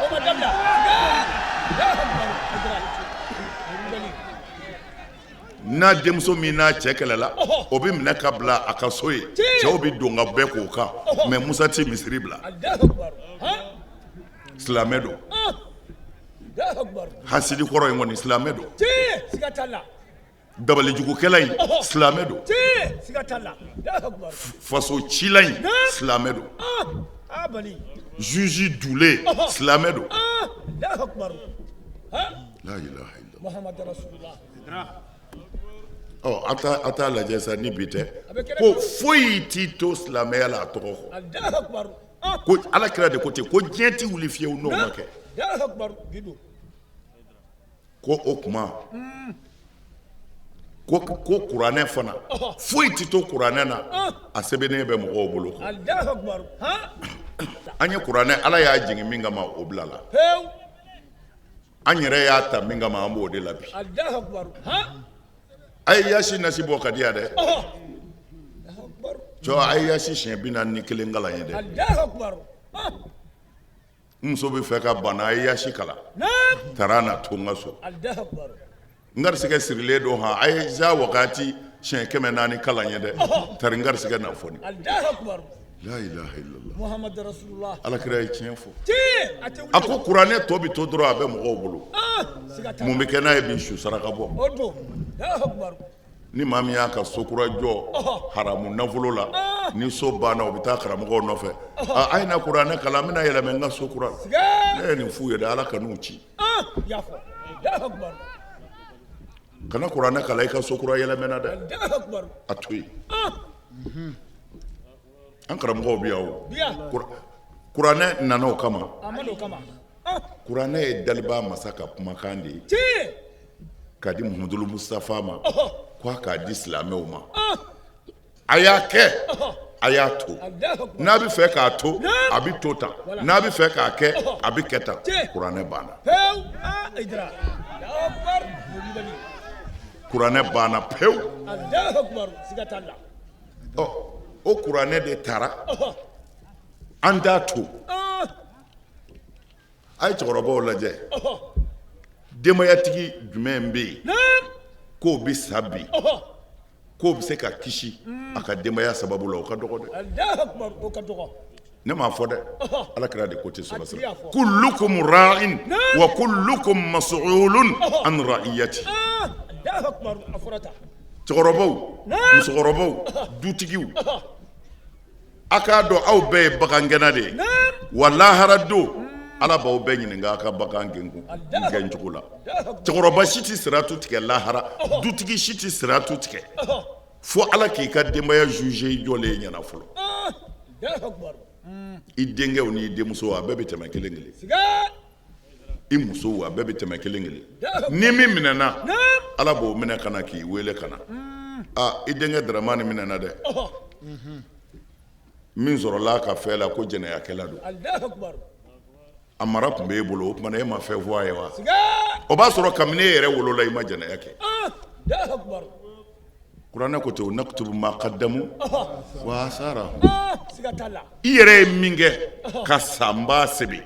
[SPEAKER 2] N'a denmuso min n'a cɛ kɛlɛla, o bɛ minɛ ka bila a ka so ye, cɛw bɛ don ka bɛɛ k'o kan, mais Musa ti misiri bila. Silamɛ don, hasidi kɔrɔ in kɔni, silamɛ don. Dabalijugukɛla in, silamɛ don. Faso cila in, silamɛ don. Juge dulen, silamɛ don. لا إله إلا الله. Ɔ a t'a lajɛ sa, ni bi tɛ ko foyi t'i to silamɛya la a tɔgɔ kɔ. Ko Ala kira de ko ten ko diɲɛ ti wuli fiyewu n'o ma kɛ. Ko o tuma ko kuranɛ fana, foyi ti to kuranɛ na a sɛbɛnnen bɛ mɔgɔw bolo. An ye kuranɛ, Ala y'a jigin min kama, o bila la. An yɛrɛ y'a ta min kama, an b'o de la bi. A ye yasi nasi bɔ ka di yan dɛ. Cɔ, a ye yasi siɲɛ 41 kalan ye dɛ. N muso bɛ fɛ ka bana, a ye yasi kalan taara na to n ka so. N garisɛgɛ sirilen don han, a ye za wagati siɲɛ 400 kalan ye dɛ, tari n garisɛgɛ na fɔ ni. لا إله إلا الله. Ala kira ye tiɲɛ fɔ. A ko kuranɛ tɔ bɛ to dɔrɔn a bɛ mɔgɔw bolo. Mun bɛ kɛ n'a ye bi? Su saraka bɔ. Ni maa min y'a ka so kura jɔ haramu nafolo la, ni so banna, o bɛ taa karamɔgɔw nɔfɛ: a ye na kuranɛ kalan, n bɛna yɛlɛmɛ n ka so kura. Ne ye nin f'u ye dɛ, Ala ka n'u ci. Kana kuranɛ kalan i ka so kura yɛlɛmɛna dɛ, a to yen. An karamɔgɔw bɛ yan o, kuranɛ nana o kama. Kuranɛ ye daliba masa ka kumakan de ye k'a di Muhamadu Mustafa ma, ko a k'a di silamɛw ma. A y'a kɛ, a y'a to. N'a bɛ fɛ k'a to, a bɛ to tan. N'a bɛ fɛ k'a kɛ, a bɛ kɛ tan. Kuranɛ banna, kuranɛ banna pewu. Ɔ o kuranɛ de taara, an t'a to. A ye cɛkɔrɔbaw lajɛ, denbayatigi jumɛn bɛ yen k'o bɛ sa bi k'o bɛ se ka kisi a ka denbaya sababu la? O ka dɔgɔ dɛ. Ne m'a fɔ dɛ, Ala kira de ko ten sɔrɔ sira: كلكم راع وكلكم مسؤول عن رعيته. Cɛkɔrɔbaw, musokɔrɔbaw, dutigiw, a k'a dɔn aw bɛɛ ye bagangɛnna de ye wa lahara don. Ala b'aw bɛɛ ɲininka a ka bagan gɛncogo la. Cɛkɔrɔba si tɛ siratu tigɛ lahara, dutigi si tɛ siratu tigɛ fo Ala k'i ka denbaya juger i jɔlen ɲɛna fɔlɔ. I denkɛw n'i denmuso a bɛɛ bɛ tɛmɛ kelen kelen. I musow a bɛɛ bɛ tɛmɛ kelen kelen. Ni min minɛna, Ala b'o minɛ ka na k'i wele ka na. Aa i denkɛ Daramani minɛna dɛ. Min sɔrɔla a ka fɛn la ko jɛnɛyakɛla don. A mara tun b'e bolo o tuma na e ma fɛn fɔ a ye wa? O b'a sɔrɔ kabini e yɛrɛ wolola i ma jɛnɛya kɛ. Kuranɛ ko ten naktubu ma qaddamu wa asarahum. I yɛrɛ ye min kɛ ka sa n b'a sɛbɛn.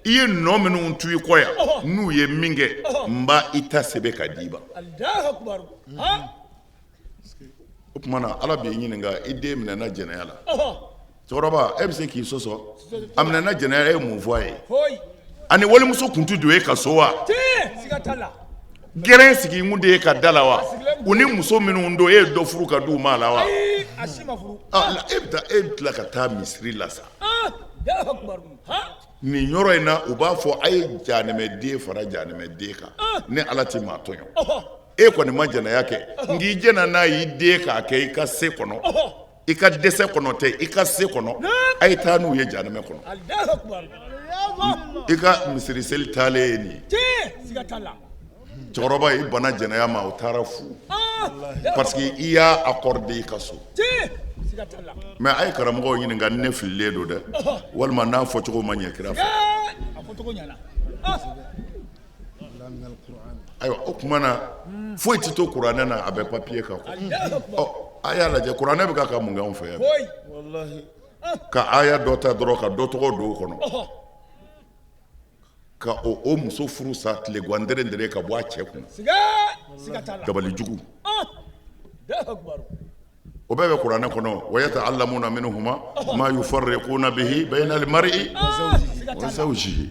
[SPEAKER 2] I ye nɔ minnu to i kɔ yan n'u ye min kɛ n b'a i ta sɛbɛn ka d'i ma. O tuma na Ala b'i ɲininka i den minɛna jɛnɛya la. Cɛkɔrɔba e bɛ se k'i sɔsɔ? A minɛna jɛnɛya e ye mun fɔ a ye? A ni walimuso tun tɛ don e ka so wa? Gɛrɛn sigi kun tɛ e ka da la wa? U ni muso minnu don e ye dɔ furu ka di u ma a la wa? E bɛ taa e bɛ tila ka taa misiri la sa. Nin yɔrɔ in na u b'a fɔ a ye janɛmɛden fara janɛmɛden kan ne Ala tɛ maa tɔɲɔ. E kɔni ma jɛnɛya kɛ nk'i jɛnna n'a y'i den k'a kɛ i ka se kɔnɔ. I ka dɛsɛ kɔnɔ tɛ i ka se kɔnɔ a ye taa n'u ye janɛmɛ kɔnɔ i ka misiri seli taalen ye nin ye cɛkɔrɔba i banna jɛnɛya ma o taara fu parce que i y'a accordé i ka so mais a ye karamɔgɔw ɲininka ni ne fililen don dɛ walima n'a fɔcogo ma ɲɛ kira fɛ Ayiwa o tuma na foyi tɛ to kuranɛ na a bɛ papier kan ɔ a y'a lajɛ kuranɛ bɛ ka mun kɛ anw fɛ yan ka aya dɔ ta dɔrɔn ka dɔ tɔgɔ don o kɔnɔ ka o muso furu sa tilegan dere ka bɔ a cɛ kun dabalijugu O bɛɛ bɛ kuranɛ kɔnɔ wa yata'allamuna minhuma ma yufarriquna bihi baynal mar'i wa zawjihi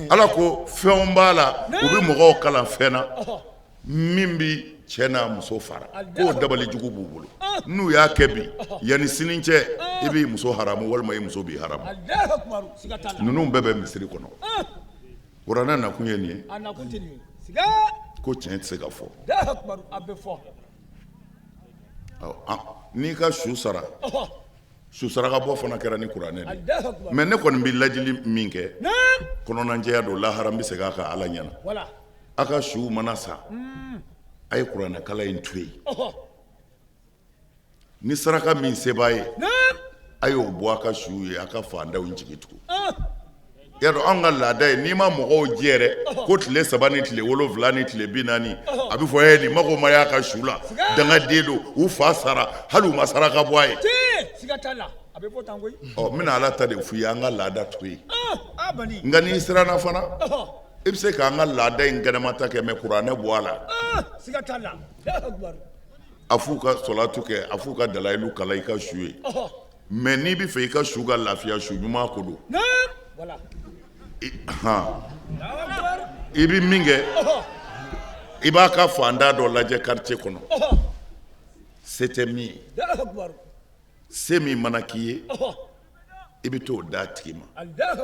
[SPEAKER 2] Ala ko fɛnw b'a la u bɛ mɔgɔw kalan fɛn na min bɛ cɛ n'a muso fara k'o dabali jugu b'u bolo n'u y'a kɛ bi yanni sini cɛ i b'i muso haramu walima i muso b'i haramu ninnu bɛɛ bɛ misiri kɔnɔ kuranɛ nakun ye nin ye ko tiɲɛ tɛ se ka fɔ. N'i ka su sara su saraka bɔ fana kɛra ni kuranɛ de mais ne kɔni bɛ lajili min kɛ kɔnɔnajɛya don lahara n bɛ segin a kan Ala ɲɛna a ka su mana sa a ye kuranɛkalan in to yen ni saraka min se b'a ye a y'o bɔ a ka su ye a ka fantanw jigi tugu y'a dɔn anw ka laada ye n'i ma mɔgɔw jɛ yɛrɛ ko tile 3 ni tile 7 ni tile 40 a bɛ fɔ ɛ nin mago ma y'a ka su la dangaden don u fa sara hali u ma saraka bɔ a ye ɔ n bɛna Ala ta de f'i ye an ka laada to yen nka n'i siranna fana i bɛ se k'an ka laada in kɛnɛmata kɛ mais kuranɛ bɔ a la a f'u ka sɔlatu kɛ a f'u ka dalayilu kalan i ka su ye mais n'i bɛ fɛ i ka su ka lafiya su ɲuman ko don i bɛ min kɛ i b'a ka fantan dɔ lajɛ quartier kɔnɔ se tɛ min ye se min mana k'i ye i bɛ t'o d'a tigi ma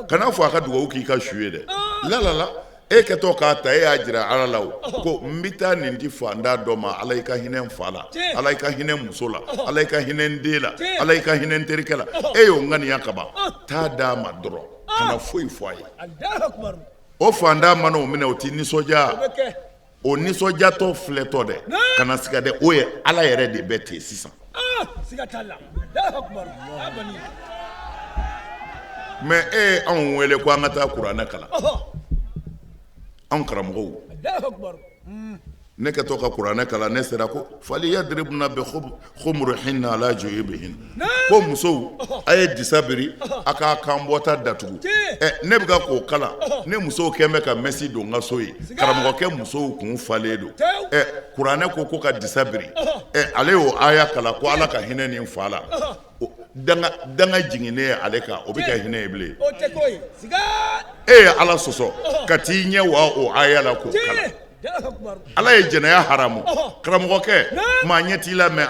[SPEAKER 2] kana fɔ a ka dugawu k'i ka su ye dɛ la la la e kɛtɔ k'a ta e y'a jira Ala la o ko n bɛ taa nin di fantan dɔ ma Ala i ka hinɛ n fa la Ala i ka hinɛ n muso la Ala i ka hinɛ n den la Ala i ka hinɛ n terikɛ la e y'o ŋaniya kaban taa d'a ma dɔrɔn kana foyi fɔ a ye o fantan mana o minɛ o t'i nisɔndiya o nisɔndiyatɔ filɛtɔ dɛ kana siga dɛ o ye Ala yɛrɛ de bɛ ten sisan mais e ye anw wele ko an ka taa kuranɛ kalan anw karamɔgɔw ne kɛtɔ ka kuranɛ kalan ne sera ko faliyadribna bi khumurihinna ala juyubihinna ko musow a ye disa biri a k'a kan bɔta datugu ɛ ne bɛ ka k'o kalan ne musow kɛn bɛ ka mɛsi don n ka so ye karamɔgɔkɛ musow kun falen don ɛ kuranɛ ko ko ka disa biri ɛ ale y'o aya kalan ko Ala ka hinɛ nin fa la danga jiginnen ye ale kan o bɛ kɛ hinɛ ye bilen e ye Ala sɔsɔ ka t'i ɲɛ wa o aya la k'o kalan Ala ye jɛnɛya haramu karamɔgɔkɛ maa ɲɛ t'i la mais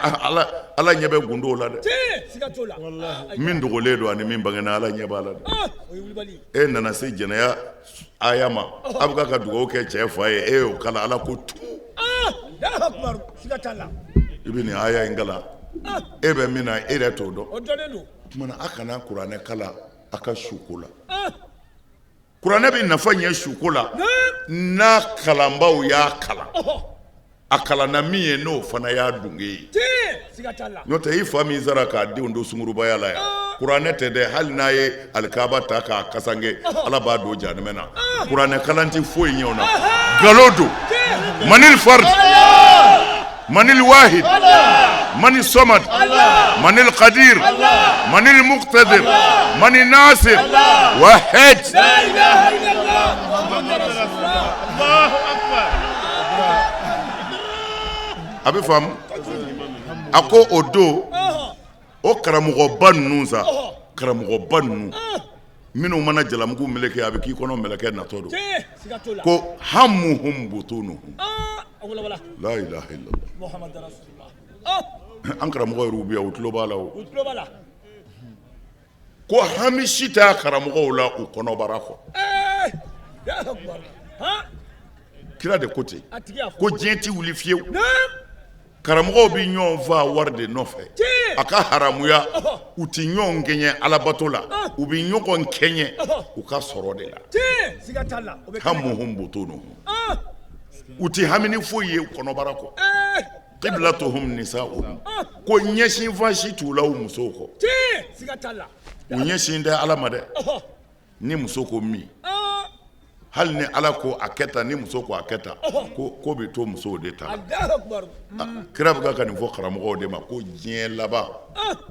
[SPEAKER 2] Ala ɲɛ bɛ gundow la dɛ, min dogolen don ani min bangena, Ala ɲɛ b'a la dɛ. E nana se jɛnɛya aya ma, a bɛ ka dugawu kɛ cɛ fa ye, e y'o kalan, Ala ko tu. I bɛ nin aya in kalan, e bɛ min na, e yɛrɛ t'o dɔn. O tuma na, a kana kuranɛ kalan a ka suko la. Kuranɛ bɛ nafa ɲɛ suko la n'a kalanbaw y'a kalan, a kalanna min ye, n'o fana y'a dunge ye. N'o tɛ, i fa min sara k'a denw to sungurubaya la yan, kuranɛ tɛ dɛ. Hali n'a ye alikaba ta k'a kasange, Ala b'a don jahanamɛ na. Kuranɛ kalan tɛ foyi ɲɛ o na, nkalon don. Manil fard, manil wahid, manil samad, manil qadir, manil muqtadir, manil nasir, wahid. A bɛ faamu. A ko o don, o karamɔgɔba ninnu sa, karamɔgɔba ninnu minnu mana jalamugu meleke, a bɛ k'i kɔnɔ mɛlɛkɛ natɔ don, ko hamuhum butunuhum. La ilaha illallah. An karamɔgɔ yɛrɛw bɛ yan, u tulo b'a la. O ko hami si t'a karamɔgɔw la u kɔnɔbara kɔ. Kira de ko ten ko diɲɛ tɛ wuli fiyewu, karamɔgɔw bɛ ɲɔgɔn faa wari de nɔfɛ, a ka haramuya. U tɛ ɲɔgɔn kɛɲɛ alabato la, u bɛ ɲɔgɔn kɛɲɛ u ka sɔrɔ de la. Hamuhum butunuhum, u tɛ hami ni foyi ye kɔnɔbara kɔ. Qiblatuhum nisa'uhum, ko ɲɛsinfan si t'u la u musow kɔ. U ɲɛsin tɛ Ala ma dɛ. Ni muso ko min, hali ni Ala ko a kɛ tan, ni muso ko a kɛ tan, ko ko bɛ to musow de ta. Kira bɛ ka nin fɔ karamɔgɔw de ma ko diɲɛ laban.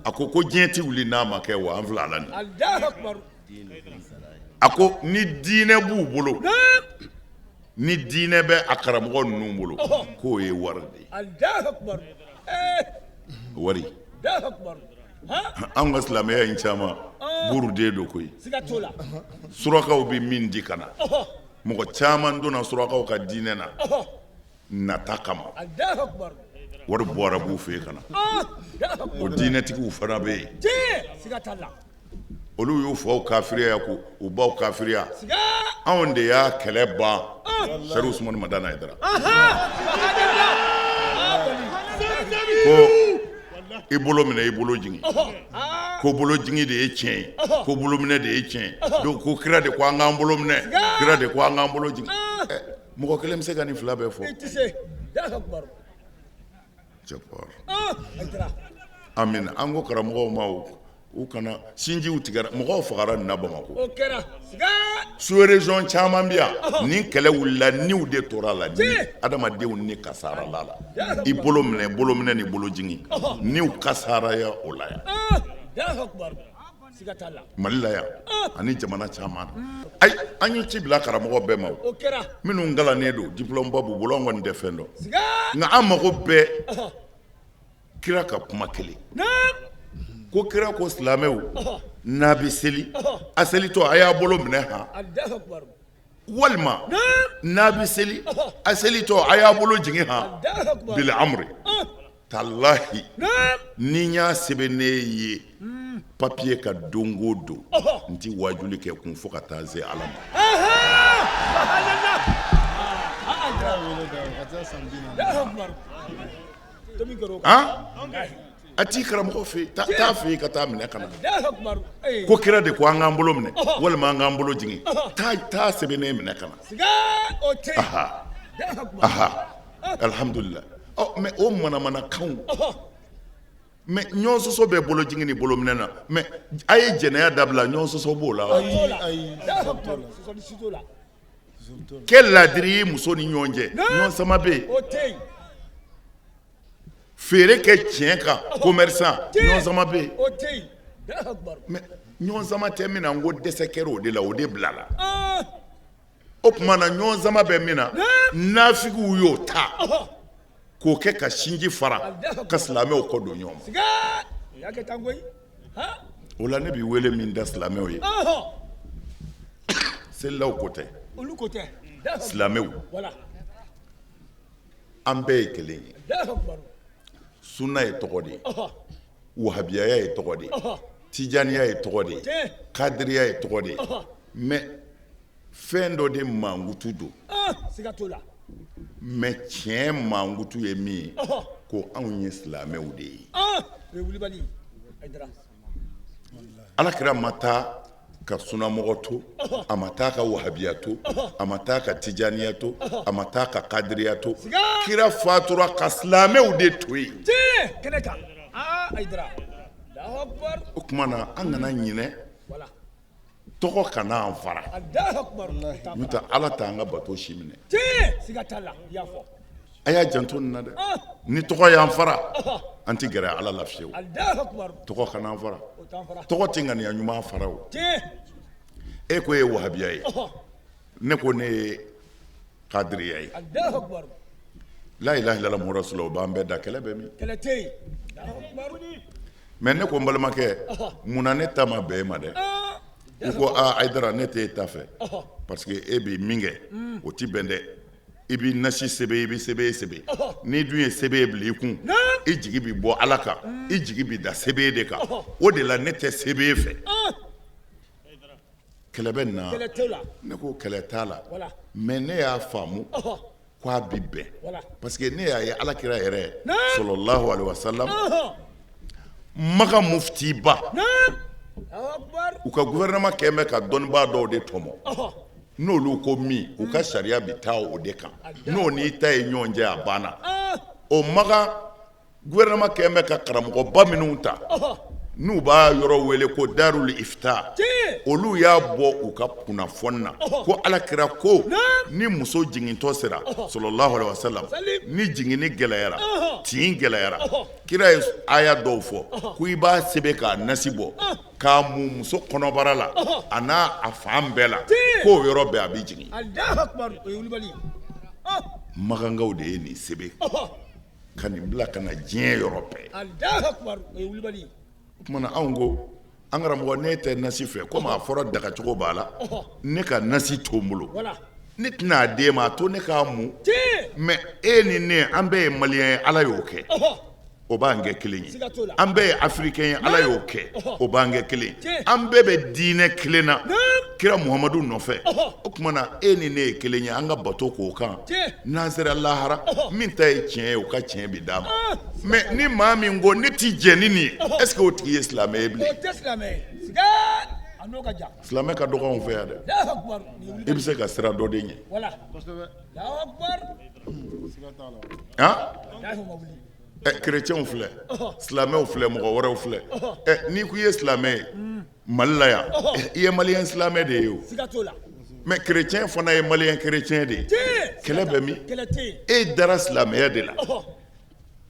[SPEAKER 2] A ko ko diɲɛ tɛ wuli n'a ma kɛ wa an filɛ a la nin. A ko ni diinɛ b'u bolo, ni diinɛ bɛ a karamɔgɔ ninnu bolo, k'o ye wari de ye, wari. An ka silamɛya in caman buruden don koyi. Surakaw bɛ min di ka na, mɔgɔ caman donna surakaw ka diinɛ na nata kama, wari bɔra b'u fɛ yen ka na. O diinɛtigiw fana bɛ yen, olu y'u faw kafiriya, ko u baw kafiriya. Anw de y'a kɛlɛ ban. Sɛri Usumani Madani Hayidara ko i bolo minɛ, i bolo jigin, ko bolo jigin de ye tiɲɛ ye, ko bolo minɛ de ye tiɲɛ ye. Donc ko kira de ko an k'an bolo minɛ, kira de ko an k'an bolo jigin. Mɔgɔ kelen bɛ se ka nin fila bɛɛ fɔ? Amina. An ko karamɔgɔw ma, u kana sinjiw tigɛra, mɔgɔw fagara nin na Bamakɔ. Sous région caman bɛ yan, nin kɛlɛ wulila, niw de tora la, ni adamadenw ni kasara la la. I bolo minɛ, bolo minɛ ni bolo jigin, niw kasaraya o la yan Mali la yan ani jamana caman na. Ayi, an ye ci bila karamɔgɔ bɛɛ ma, minnu kalannen don, diplôme ba b'u bolo, an kɔni tɛ fɛn dɔn, nka an mago bɛɛ kira ka kuma kelen ko kira ko silamɛw, n'a bɛ seli, a selitɔ a y'a bolo minɛ han, walima n'a bɛ seli, a selitɔ a y'a bolo jigin han, bil amri. Talahi, ni n y'a sɛbɛn ne ye papiye kan don o don, n tɛ wajuli kɛ kun fo ka taa se Ala ma. A t'i karamɔgɔ fɛ yen, taa fɛ yen ka taa minɛ ka na. Ko kira de ko an k'an bolo minɛ walima an k'an bolo jigin, taa sɛbɛnnen minɛ ka na. Aha, alhamdulillah. Ɔ mais o manamanakanw, mais ɲɔgɔn sɔsɔ bɛ bolo jigin ni bolo minɛ na, mais a ye jɛnɛya dabila, ɲɔgɔn sɔsɔ b'o la wa? Kɛ ladiri ye muso ni ɲɔgɔn cɛ, ɲɔgɔn sama bɛ yen. Feere kɛ tiɲɛ kan, commerçant, ɲɔgɔn sama bɛ yen. Mais ɲɔgɔn sama tɛ min na, n ko dɛsɛ kɛra o de la, o de bilala. O tuma na, ɲɔgɔn sama bɛ min na, nafigiw y'o ta k'o kɛ ka sinji fara ka silamɛw kɔ don ɲɔgɔn ma. O la, ne bɛ wele min da silamɛw ye, selilaw ko tɛ, silamɛw, an bɛɛ ye kelen ye. Sunna ye tɔgɔ de ye, wahabiyaya ye tɔgɔ de ye, tijaniya ye tɔgɔ de ye, kadiriya ye tɔgɔ de ye, mais fɛn dɔ de mankutu don.
[SPEAKER 4] Siga t'o la.
[SPEAKER 2] Mais tiɲɛ mankutu ye min ye, ko anw ye silamɛw de ye.
[SPEAKER 4] O ye wulibali ye, Hayidara.
[SPEAKER 2] Alakira ma taa ka sunamɔgɔ to, a ma taa ka wahabiya to, a ma taa ka tijaniya to, a ma taa ka kadiriya to. Kira fatura ka silamɛw de to yen.
[SPEAKER 4] Tiɲɛ, kɛnɛ kan. Aa, Hayidara. Alahu akubar.
[SPEAKER 2] O tuma na, an kana ɲinɛ. Tɔgɔ kana an fara.
[SPEAKER 4] Alahu akubar.
[SPEAKER 2] N'o tɛ, Ala t'an ka bato si minɛ.
[SPEAKER 4] Tiɲɛ, siga t'a la, i y'a fɔ.
[SPEAKER 2] A y'a janto nin na dɛ. Ni tɔgɔ y'an fara, an tɛ gɛrɛ Ala la fiyewu.
[SPEAKER 4] Alahu akubar.
[SPEAKER 2] Tɔgɔ kana an fara.
[SPEAKER 4] O t'an fara.
[SPEAKER 2] Tɔgɔ tɛ ŋaniya ɲuman fara o.
[SPEAKER 4] Tiɲɛ.
[SPEAKER 2] E ko e ye wahabiya ye, ne ko ne ye kadiriya ye.
[SPEAKER 4] Alahu akubar.
[SPEAKER 2] La ilaha illallah muhammadu rasulullah, o b'an bɛɛ da, kɛlɛ bɛ min?
[SPEAKER 4] Kɛlɛ tɛ yen. Alahu akubar.
[SPEAKER 2] Mais ne ko n balimakɛ, munna ne ta ma bɛn e ma dɛ? U ko aa, Hayidara, ne t'e ta fɛ parce que e bɛ min kɛ, o ti bɛn dɛ. I bɛ nasi sɛbɛn, i bɛ sɛbɛn sɛbɛn. N'i dun ye sɛbɛn bila i kun, i jigi bɛ bɔ Ala kan, i jigi bɛ da sɛbɛn de kan. O de la ne tɛ sɛbɛn fɛ. Kɛlɛ bɛ nin na?
[SPEAKER 4] Kɛlɛ t'o la.
[SPEAKER 2] Ne ko kɛlɛ t'a la,
[SPEAKER 4] Voilà.
[SPEAKER 2] mais ne y'a faamu k'a bi bɛn,
[SPEAKER 4] Voilà.
[SPEAKER 2] parce que ne y'a ye Alakira yɛrɛ, sallallahu alaihi wasallam, Maka muftiba,
[SPEAKER 4] Alahu akubar.
[SPEAKER 2] u ka gouvernement kɛn bɛ ka dɔnnibaa dɔw de tɔmɔ. N'olu ko min, u ka sariya bɛ taa o de kan. N'o n'i ta ye ɲɔgɔn cɛ, a banna. O Maka gouvernement kɛn bɛ ka karamɔgɔba minnu ta, n'u b'a yɔrɔ wele ko Darul Ifta, olu y'a bɔ u ka kunnafoni na ko Alakira ko ni muso jigintɔ sera, sallallahu alaihi wasallam, ni jiginni gɛlɛyara, tin gɛlɛyara, kira ye aya dɔw fɔ ko i b'a sɛbɛn k'a nasi bɔ k'a mu muso kɔnɔbara la, a n'a a fan bɛɛ la, k'o yɔrɔ bɛɛ a bɛ jigin.
[SPEAKER 4] Alahu akubar. O ye wulibali ye.
[SPEAKER 2] Makankaw de ye nin sɛbɛn ka nin bila ka na diɲɛ yɔrɔ bɛɛ.
[SPEAKER 4] Alahu akubar. O ye wulibali ye.
[SPEAKER 2] O tuma na, anw ko an karamɔgɔ, ne tɛ nasi fɛ, komi a fɔra dagacogo b'a la, ne ka nasi to n bolo, ne tɛna a d'e ma, a to ne k'a mu. Mais e ni ne, an bɛɛ ye maliyɛn ye, Ala y'o kɛ, o b'an kɛ kelen ye. An bɛɛ ye africain ye, Ala y'o kɛ, o b'an kɛ kelen ye. An bɛɛ bɛ diinɛ kelen na, kira Muhamadu nɔfɛ. O tuma na, e ni ne ye kelen ye, an ka bato k'o kan. N'an sera lahara, min ta ye tiɲɛ ye, o ka tiɲɛ bi d'a ma. Mais ni maa min ko ne ti jɛn ni nin ye, est ce que o tigi ye silamɛ ye bilen?
[SPEAKER 4] O tɛ silamɛ ye. Siga a n'o ka jan.
[SPEAKER 2] Silamɛ ka dɔgɔ anw fɛ yan dɛ.
[SPEAKER 4] Alahu akubar. Nin ye
[SPEAKER 2] I
[SPEAKER 4] wulibali.
[SPEAKER 2] bɛ se ka sira dɔ de ɲɛ.
[SPEAKER 4] Voilà. Alahu akubar.
[SPEAKER 2] Han?
[SPEAKER 4] Walahi, o ma wuli.
[SPEAKER 2] Ɛ, kerecɛnw filɛ, silamɛw filɛ, mɔgɔ wɛrɛw filɛ. Ɛ, n'i ko i ye silamɛ ye Mali la yan, i ye maliyɛn silamɛ de ye o.
[SPEAKER 4] Siga t'o la.
[SPEAKER 2] Mais kerecɛn fana ye maliyɛn kerecɛn de ye. Kɛlɛ bɛ min?
[SPEAKER 4] Kɛlɛ tɛ yen.
[SPEAKER 2] E dara silamɛya de la.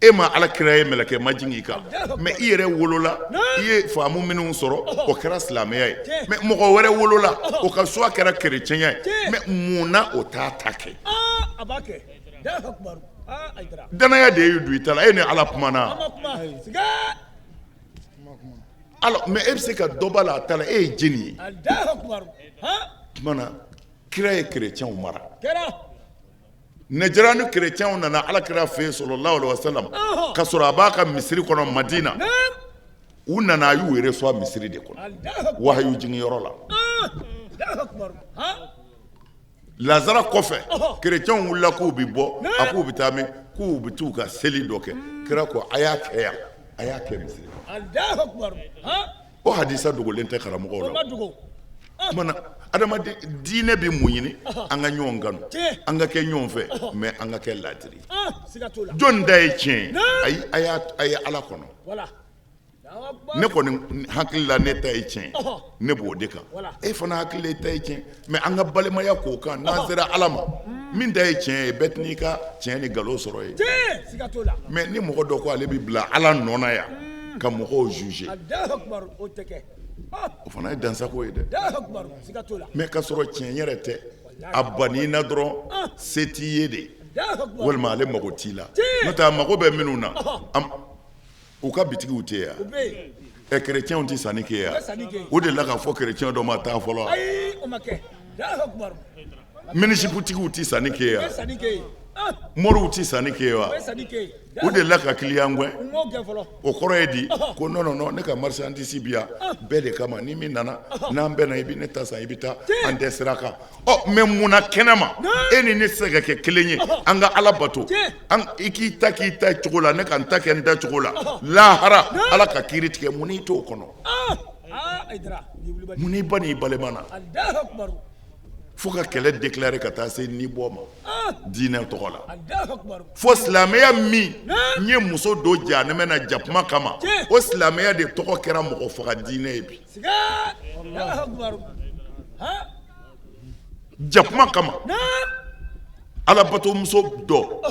[SPEAKER 2] E ma Ala kira ye, mɛlɛkɛ ma jigin i kan, mais i yɛrɛ wolola, i ye faamu minnu sɔrɔ, o kɛra silamɛya ye. Mais mɔgɔ wɛrɛ wolola, o ka choix kɛra kerecɛnya ye. Mais mun na o t'a ta kɛ?
[SPEAKER 4] A b'a kɛ. Alahu akubar. Aa, Hayidara.
[SPEAKER 2] Danaya de y'e don i ta la, e ni Ala kumana.
[SPEAKER 4] An ma kuma. Siga.
[SPEAKER 2] Alors, mais e bɛ se ka dɔ b'a la a ta la, e ye jɛni ye?
[SPEAKER 4] Alahu akubar. Han.
[SPEAKER 2] Tuma na, kira ye kerecɛnw mara.
[SPEAKER 4] Kɛra.
[SPEAKER 2] Najirani ni kerecɛnw nana Ala kira fɛ yen, sallallahu alaihi wasallam, ka sɔrɔ a b'a ka misiri kɔnɔ Madina. U nana, a y'u reçoit misiri de kɔnɔ, wahayu jiginyɔrɔ la.
[SPEAKER 4] Alahu akubar. Han.
[SPEAKER 2] Lazara kɔfɛ, kerecɛnw wulila k'u bɛ bɔ, a k'u bɛ taa min? K'u bɛ t'u ka seli dɔ kɛ. Kira ko a y'a kɛ yan, a y'a kɛ misiri kɔnɔ.
[SPEAKER 4] Alahu akubar. Han.
[SPEAKER 2] O hadisa dogolen tɛ karamɔgɔw
[SPEAKER 4] O
[SPEAKER 2] la.
[SPEAKER 4] ma dogo.
[SPEAKER 2] Tuma na, adamaden diinɛ bɛ mun ɲini? An ka ɲɔgɔn kanu, an ka kɛ ɲɔgɔn fɛ, mais an ka kɛ ladiri.
[SPEAKER 4] Siga t'o la.
[SPEAKER 2] Jɔn ta ye tiɲɛ ye? Ayi, a y'a a ye Ala kɔnɔ.
[SPEAKER 4] Voilà. Alahu akubar.
[SPEAKER 2] Ne kɔni hakili la, ne ta ye tiɲɛ ye, ne b'o de kan. E fana hakili la, e ta ye tiɲɛ, mais an ka balimaya k'o kan. N'an sera Ala ma, min ta ye tiɲɛ ye, bɛɛ tɛn'i ka tiɲɛ ni nkalon sɔrɔ ye.
[SPEAKER 4] Tiɲɛ. Siga t'o la.
[SPEAKER 2] Mais ni mɔgɔ dɔ ko ale bɛ bila Ala nɔ na yan ka mɔgɔw juger,
[SPEAKER 4] Alahu akubar. O tɛ kɛ.
[SPEAKER 2] o fana ye dansako ye dɛ.
[SPEAKER 4] Alahu akubar. Siga t'o la.
[SPEAKER 2] Mais k'a sɔrɔ tiɲɛ yɛrɛ tɛ, a banni na dɔrɔn, se t'i ye de,
[SPEAKER 4] Alahu akubar.
[SPEAKER 2] walima ale mago t'i la. N'o tɛ, a mago bɛ minnu na, u ka bitigiw tɛ yan?
[SPEAKER 4] U bɛ yen.
[SPEAKER 2] Ɛ, kerecɛnw tɛ sanni kɛ yan?
[SPEAKER 4] U bɛ sanni kɛ.
[SPEAKER 2] O de la k'a fɔ kerecɛn dɔ ma taa fɔlɔ.
[SPEAKER 4] Ayi, o ma kɛ. Alahu akubar.
[SPEAKER 2] Minijiputigiw tɛ sanni kɛ
[SPEAKER 4] U bɛ
[SPEAKER 2] yan?
[SPEAKER 4] sanni kɛ yen.
[SPEAKER 2] Moriw tɛ sanni kɛ wa? U delila ka kiliyan gɛn? O kɔrɔ ye di? Ko non non non, ne ka marchandise bi yan bɛɛ de kama, ni min nana n'an bɛnna, i bɛ ne ta san, i bɛ taa, an tɛ sira kan. Ɔ mais mun na kɛnɛ ma e ni ne tɛ se ka kɛ kelen ye? An ka Ala bato, i k'i ta k'i ta cogo la, ne ka n ta kɛ n ta cogo la, lahara Ala ka kiiri tigɛ. Mun n'i t'o kɔnɔ? Mun n'i ba n'i balima na fo ka kɛlɛ déclarer ka taa se ni bɔ ma diinɛ tɔgɔ la? Fo silamɛya min n ye muso don jahanɛmɛ na jakuma kama, o silamɛya de tɔgɔ kɛra mɔgɔ faga diinɛ ye bi. Jakuma kama, alabatomuso dɔ,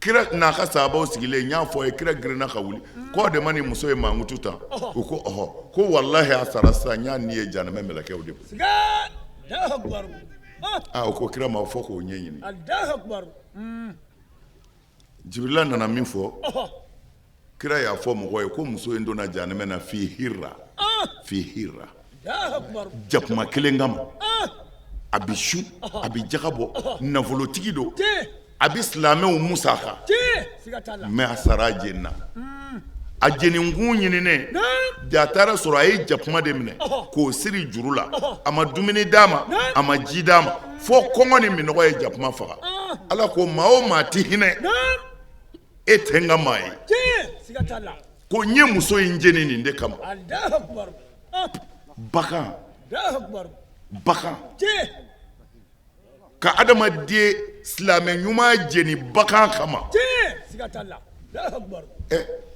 [SPEAKER 2] kira n'a ka sahabaw sigilen, n y'a fɔ ye, kira girinna ka wuli k'o de ma ni muso ye mankutu ta. U ko ɔhɔ. Ko walahi a sara sisan, n y'a ni ye jahanɛmɛ mɛlɛkɛw de bolo. Aa, o ko kira ma fɔ k'o ɲɛɲini. Jibirila nana min fɔ, kira y'a fɔ mɔgɔ ye ko muso in donna jahanɛmɛ na fi hirra, fi hirra, jakuma kelen kama. A bɛ sun, a bɛ jaga bɔ, nafolotigi don, a bɛ silamɛw musaka, mais a sara jenina. A jeninkun ɲininen, ja taara sɔrɔ a ye jakuma de minɛ k'o siri juru la. A ma dumuni d'a ma, a ma ji d'a ma, fo kɔngɔ ni minnɔgɔ ye jakuma faga. Ala ko maa o maa tɛ hinɛ, e tɛ n ka maa ye. Ko n ye muso in jeni nin de kama. Bagan, bagan, ka adamaden silamɛ ɲuman jeni bagan kama,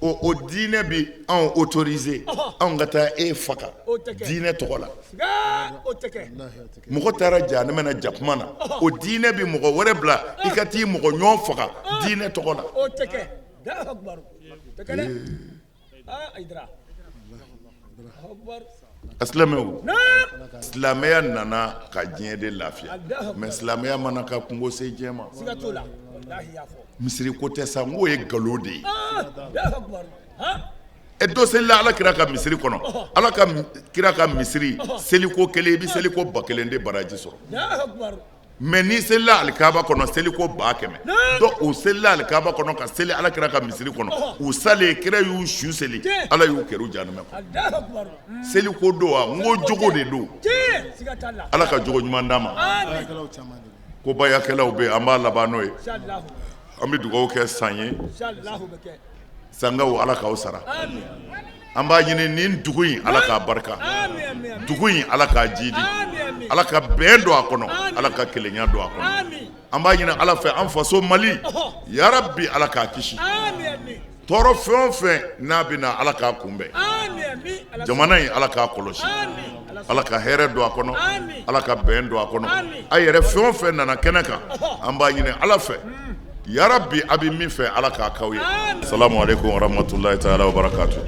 [SPEAKER 2] o diinɛ bɛ anw autoriser anw ka taa e faga diinɛ tɔgɔ la? Mɔgɔ taara jahanama na jakuma na, o diinɛ bɛ mɔgɔ wɛrɛ bila i ka t'i mɔgɔ ɲɔgɔn faga diinɛ tɔgɔ la? Silamɛw, silamɛya nana ka diɲɛ de lafiya, mais silamɛya ma na ka kunko se diɲɛ ma. Misiri ko tɛ sa, n k'o ye nkalon de ye. E dɔ selila Ala kira ka misiri kɔnɔ, Ala ka kira ka misiri seliko kelen, i bɛ seliko 1000 de baraji sɔrɔ. Mais n'i selila alikaba kɔnɔ seliko 100 000, donc u selila alikaba kɔnɔ ka seli Ala kira ka misiri kɔnɔ, u salen kira y'u su seli, Ala y'u kɛr'u jahanama kɔnɔ. Seliko don wa? N ko jogo de don. Ala ka jogo ɲuman d'an ma. Ko bayakɛlaw bɛ, an b'a laban n'o ye. An bɛ dugawu kɛ san ye, sankaw, Ala k'aw sara. An b'a ɲini nin dugu in, Ala k'a barika, dugu in, Ala k'a jidi, Ala ka bɛn don a kɔnɔ, Ala ka kelenya don a kɔnɔ. An b'a ɲini Ala fɛ, an faso Mali, yarabi, Ala k'a kisi tɔɔrɔ fɛn o fɛn n'a bɛ na, Ala k'a kunbɛn. Jamana in, Ala k'a kɔlɔsi, Ala ka hɛrɛ don a kɔnɔ, Ala ka bɛn don a kɔnɔ. A yɛrɛ fɛn o fɛn nana kɛnɛ kan, an b'a ɲini Ala fɛ, yarabi, a bɛ min fɛ, Ala k'a k'aw ye. Salamu aleykum warahmatulahi taala wabarakatu.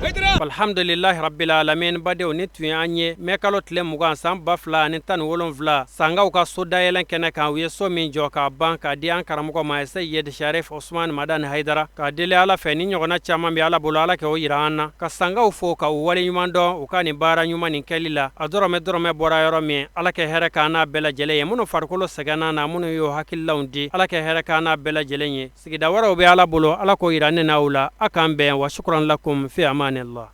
[SPEAKER 1] Alhamdulilahi rabbil alamin. Badenw, ni tun y'an ye mɛ kalo tile 20 san 2017, sankaw ka so dayɛlɛn kɛnɛ kan. U ye so min jɔ k'a ban k'a di an karamɔgɔ ma, Seyid Sharif Usman Madani Haidara, k'a deli Ala fɛ ni ɲɔgɔnna caman bɛ Ala bolo, Ala kɛ o yira an na. Ka sankaw fo ka u waleɲuman dɔn u ka nin baara ɲuman nin kɛli la. A dɔrɔmɛ dɔrɔmɛ bɔra yɔrɔ min, Ala kɛ hɛrɛ k'an n'a bɛɛ lajɛlen ye. Minnu farikolo sɛgɛnna na, minnu y'o hakililaw di, Ala kɛ hɛrɛ k'an n'a bɛɛ lajɛlen ye. Sigida wɛrɛw bɛ Ala bolo, Ala k'o yira ne n'aw la. A k'an bɛn. Wa shukran lakum, fi amanillah.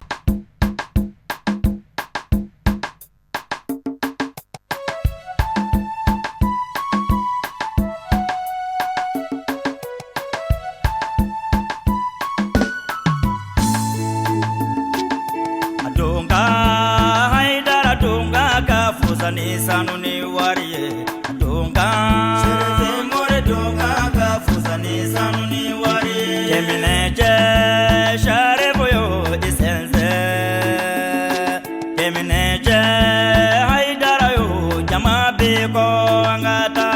[SPEAKER 5] Haidara donka ka fusa ni sanu ni wari ye. Donka more donka ka fusa ni sanu ni wari ye. Cɛminɛcɛ Sharifu yo i sɛnsɛn. Cɛminɛcɛ Haidara yo jama bɛ kɔ an ka taa.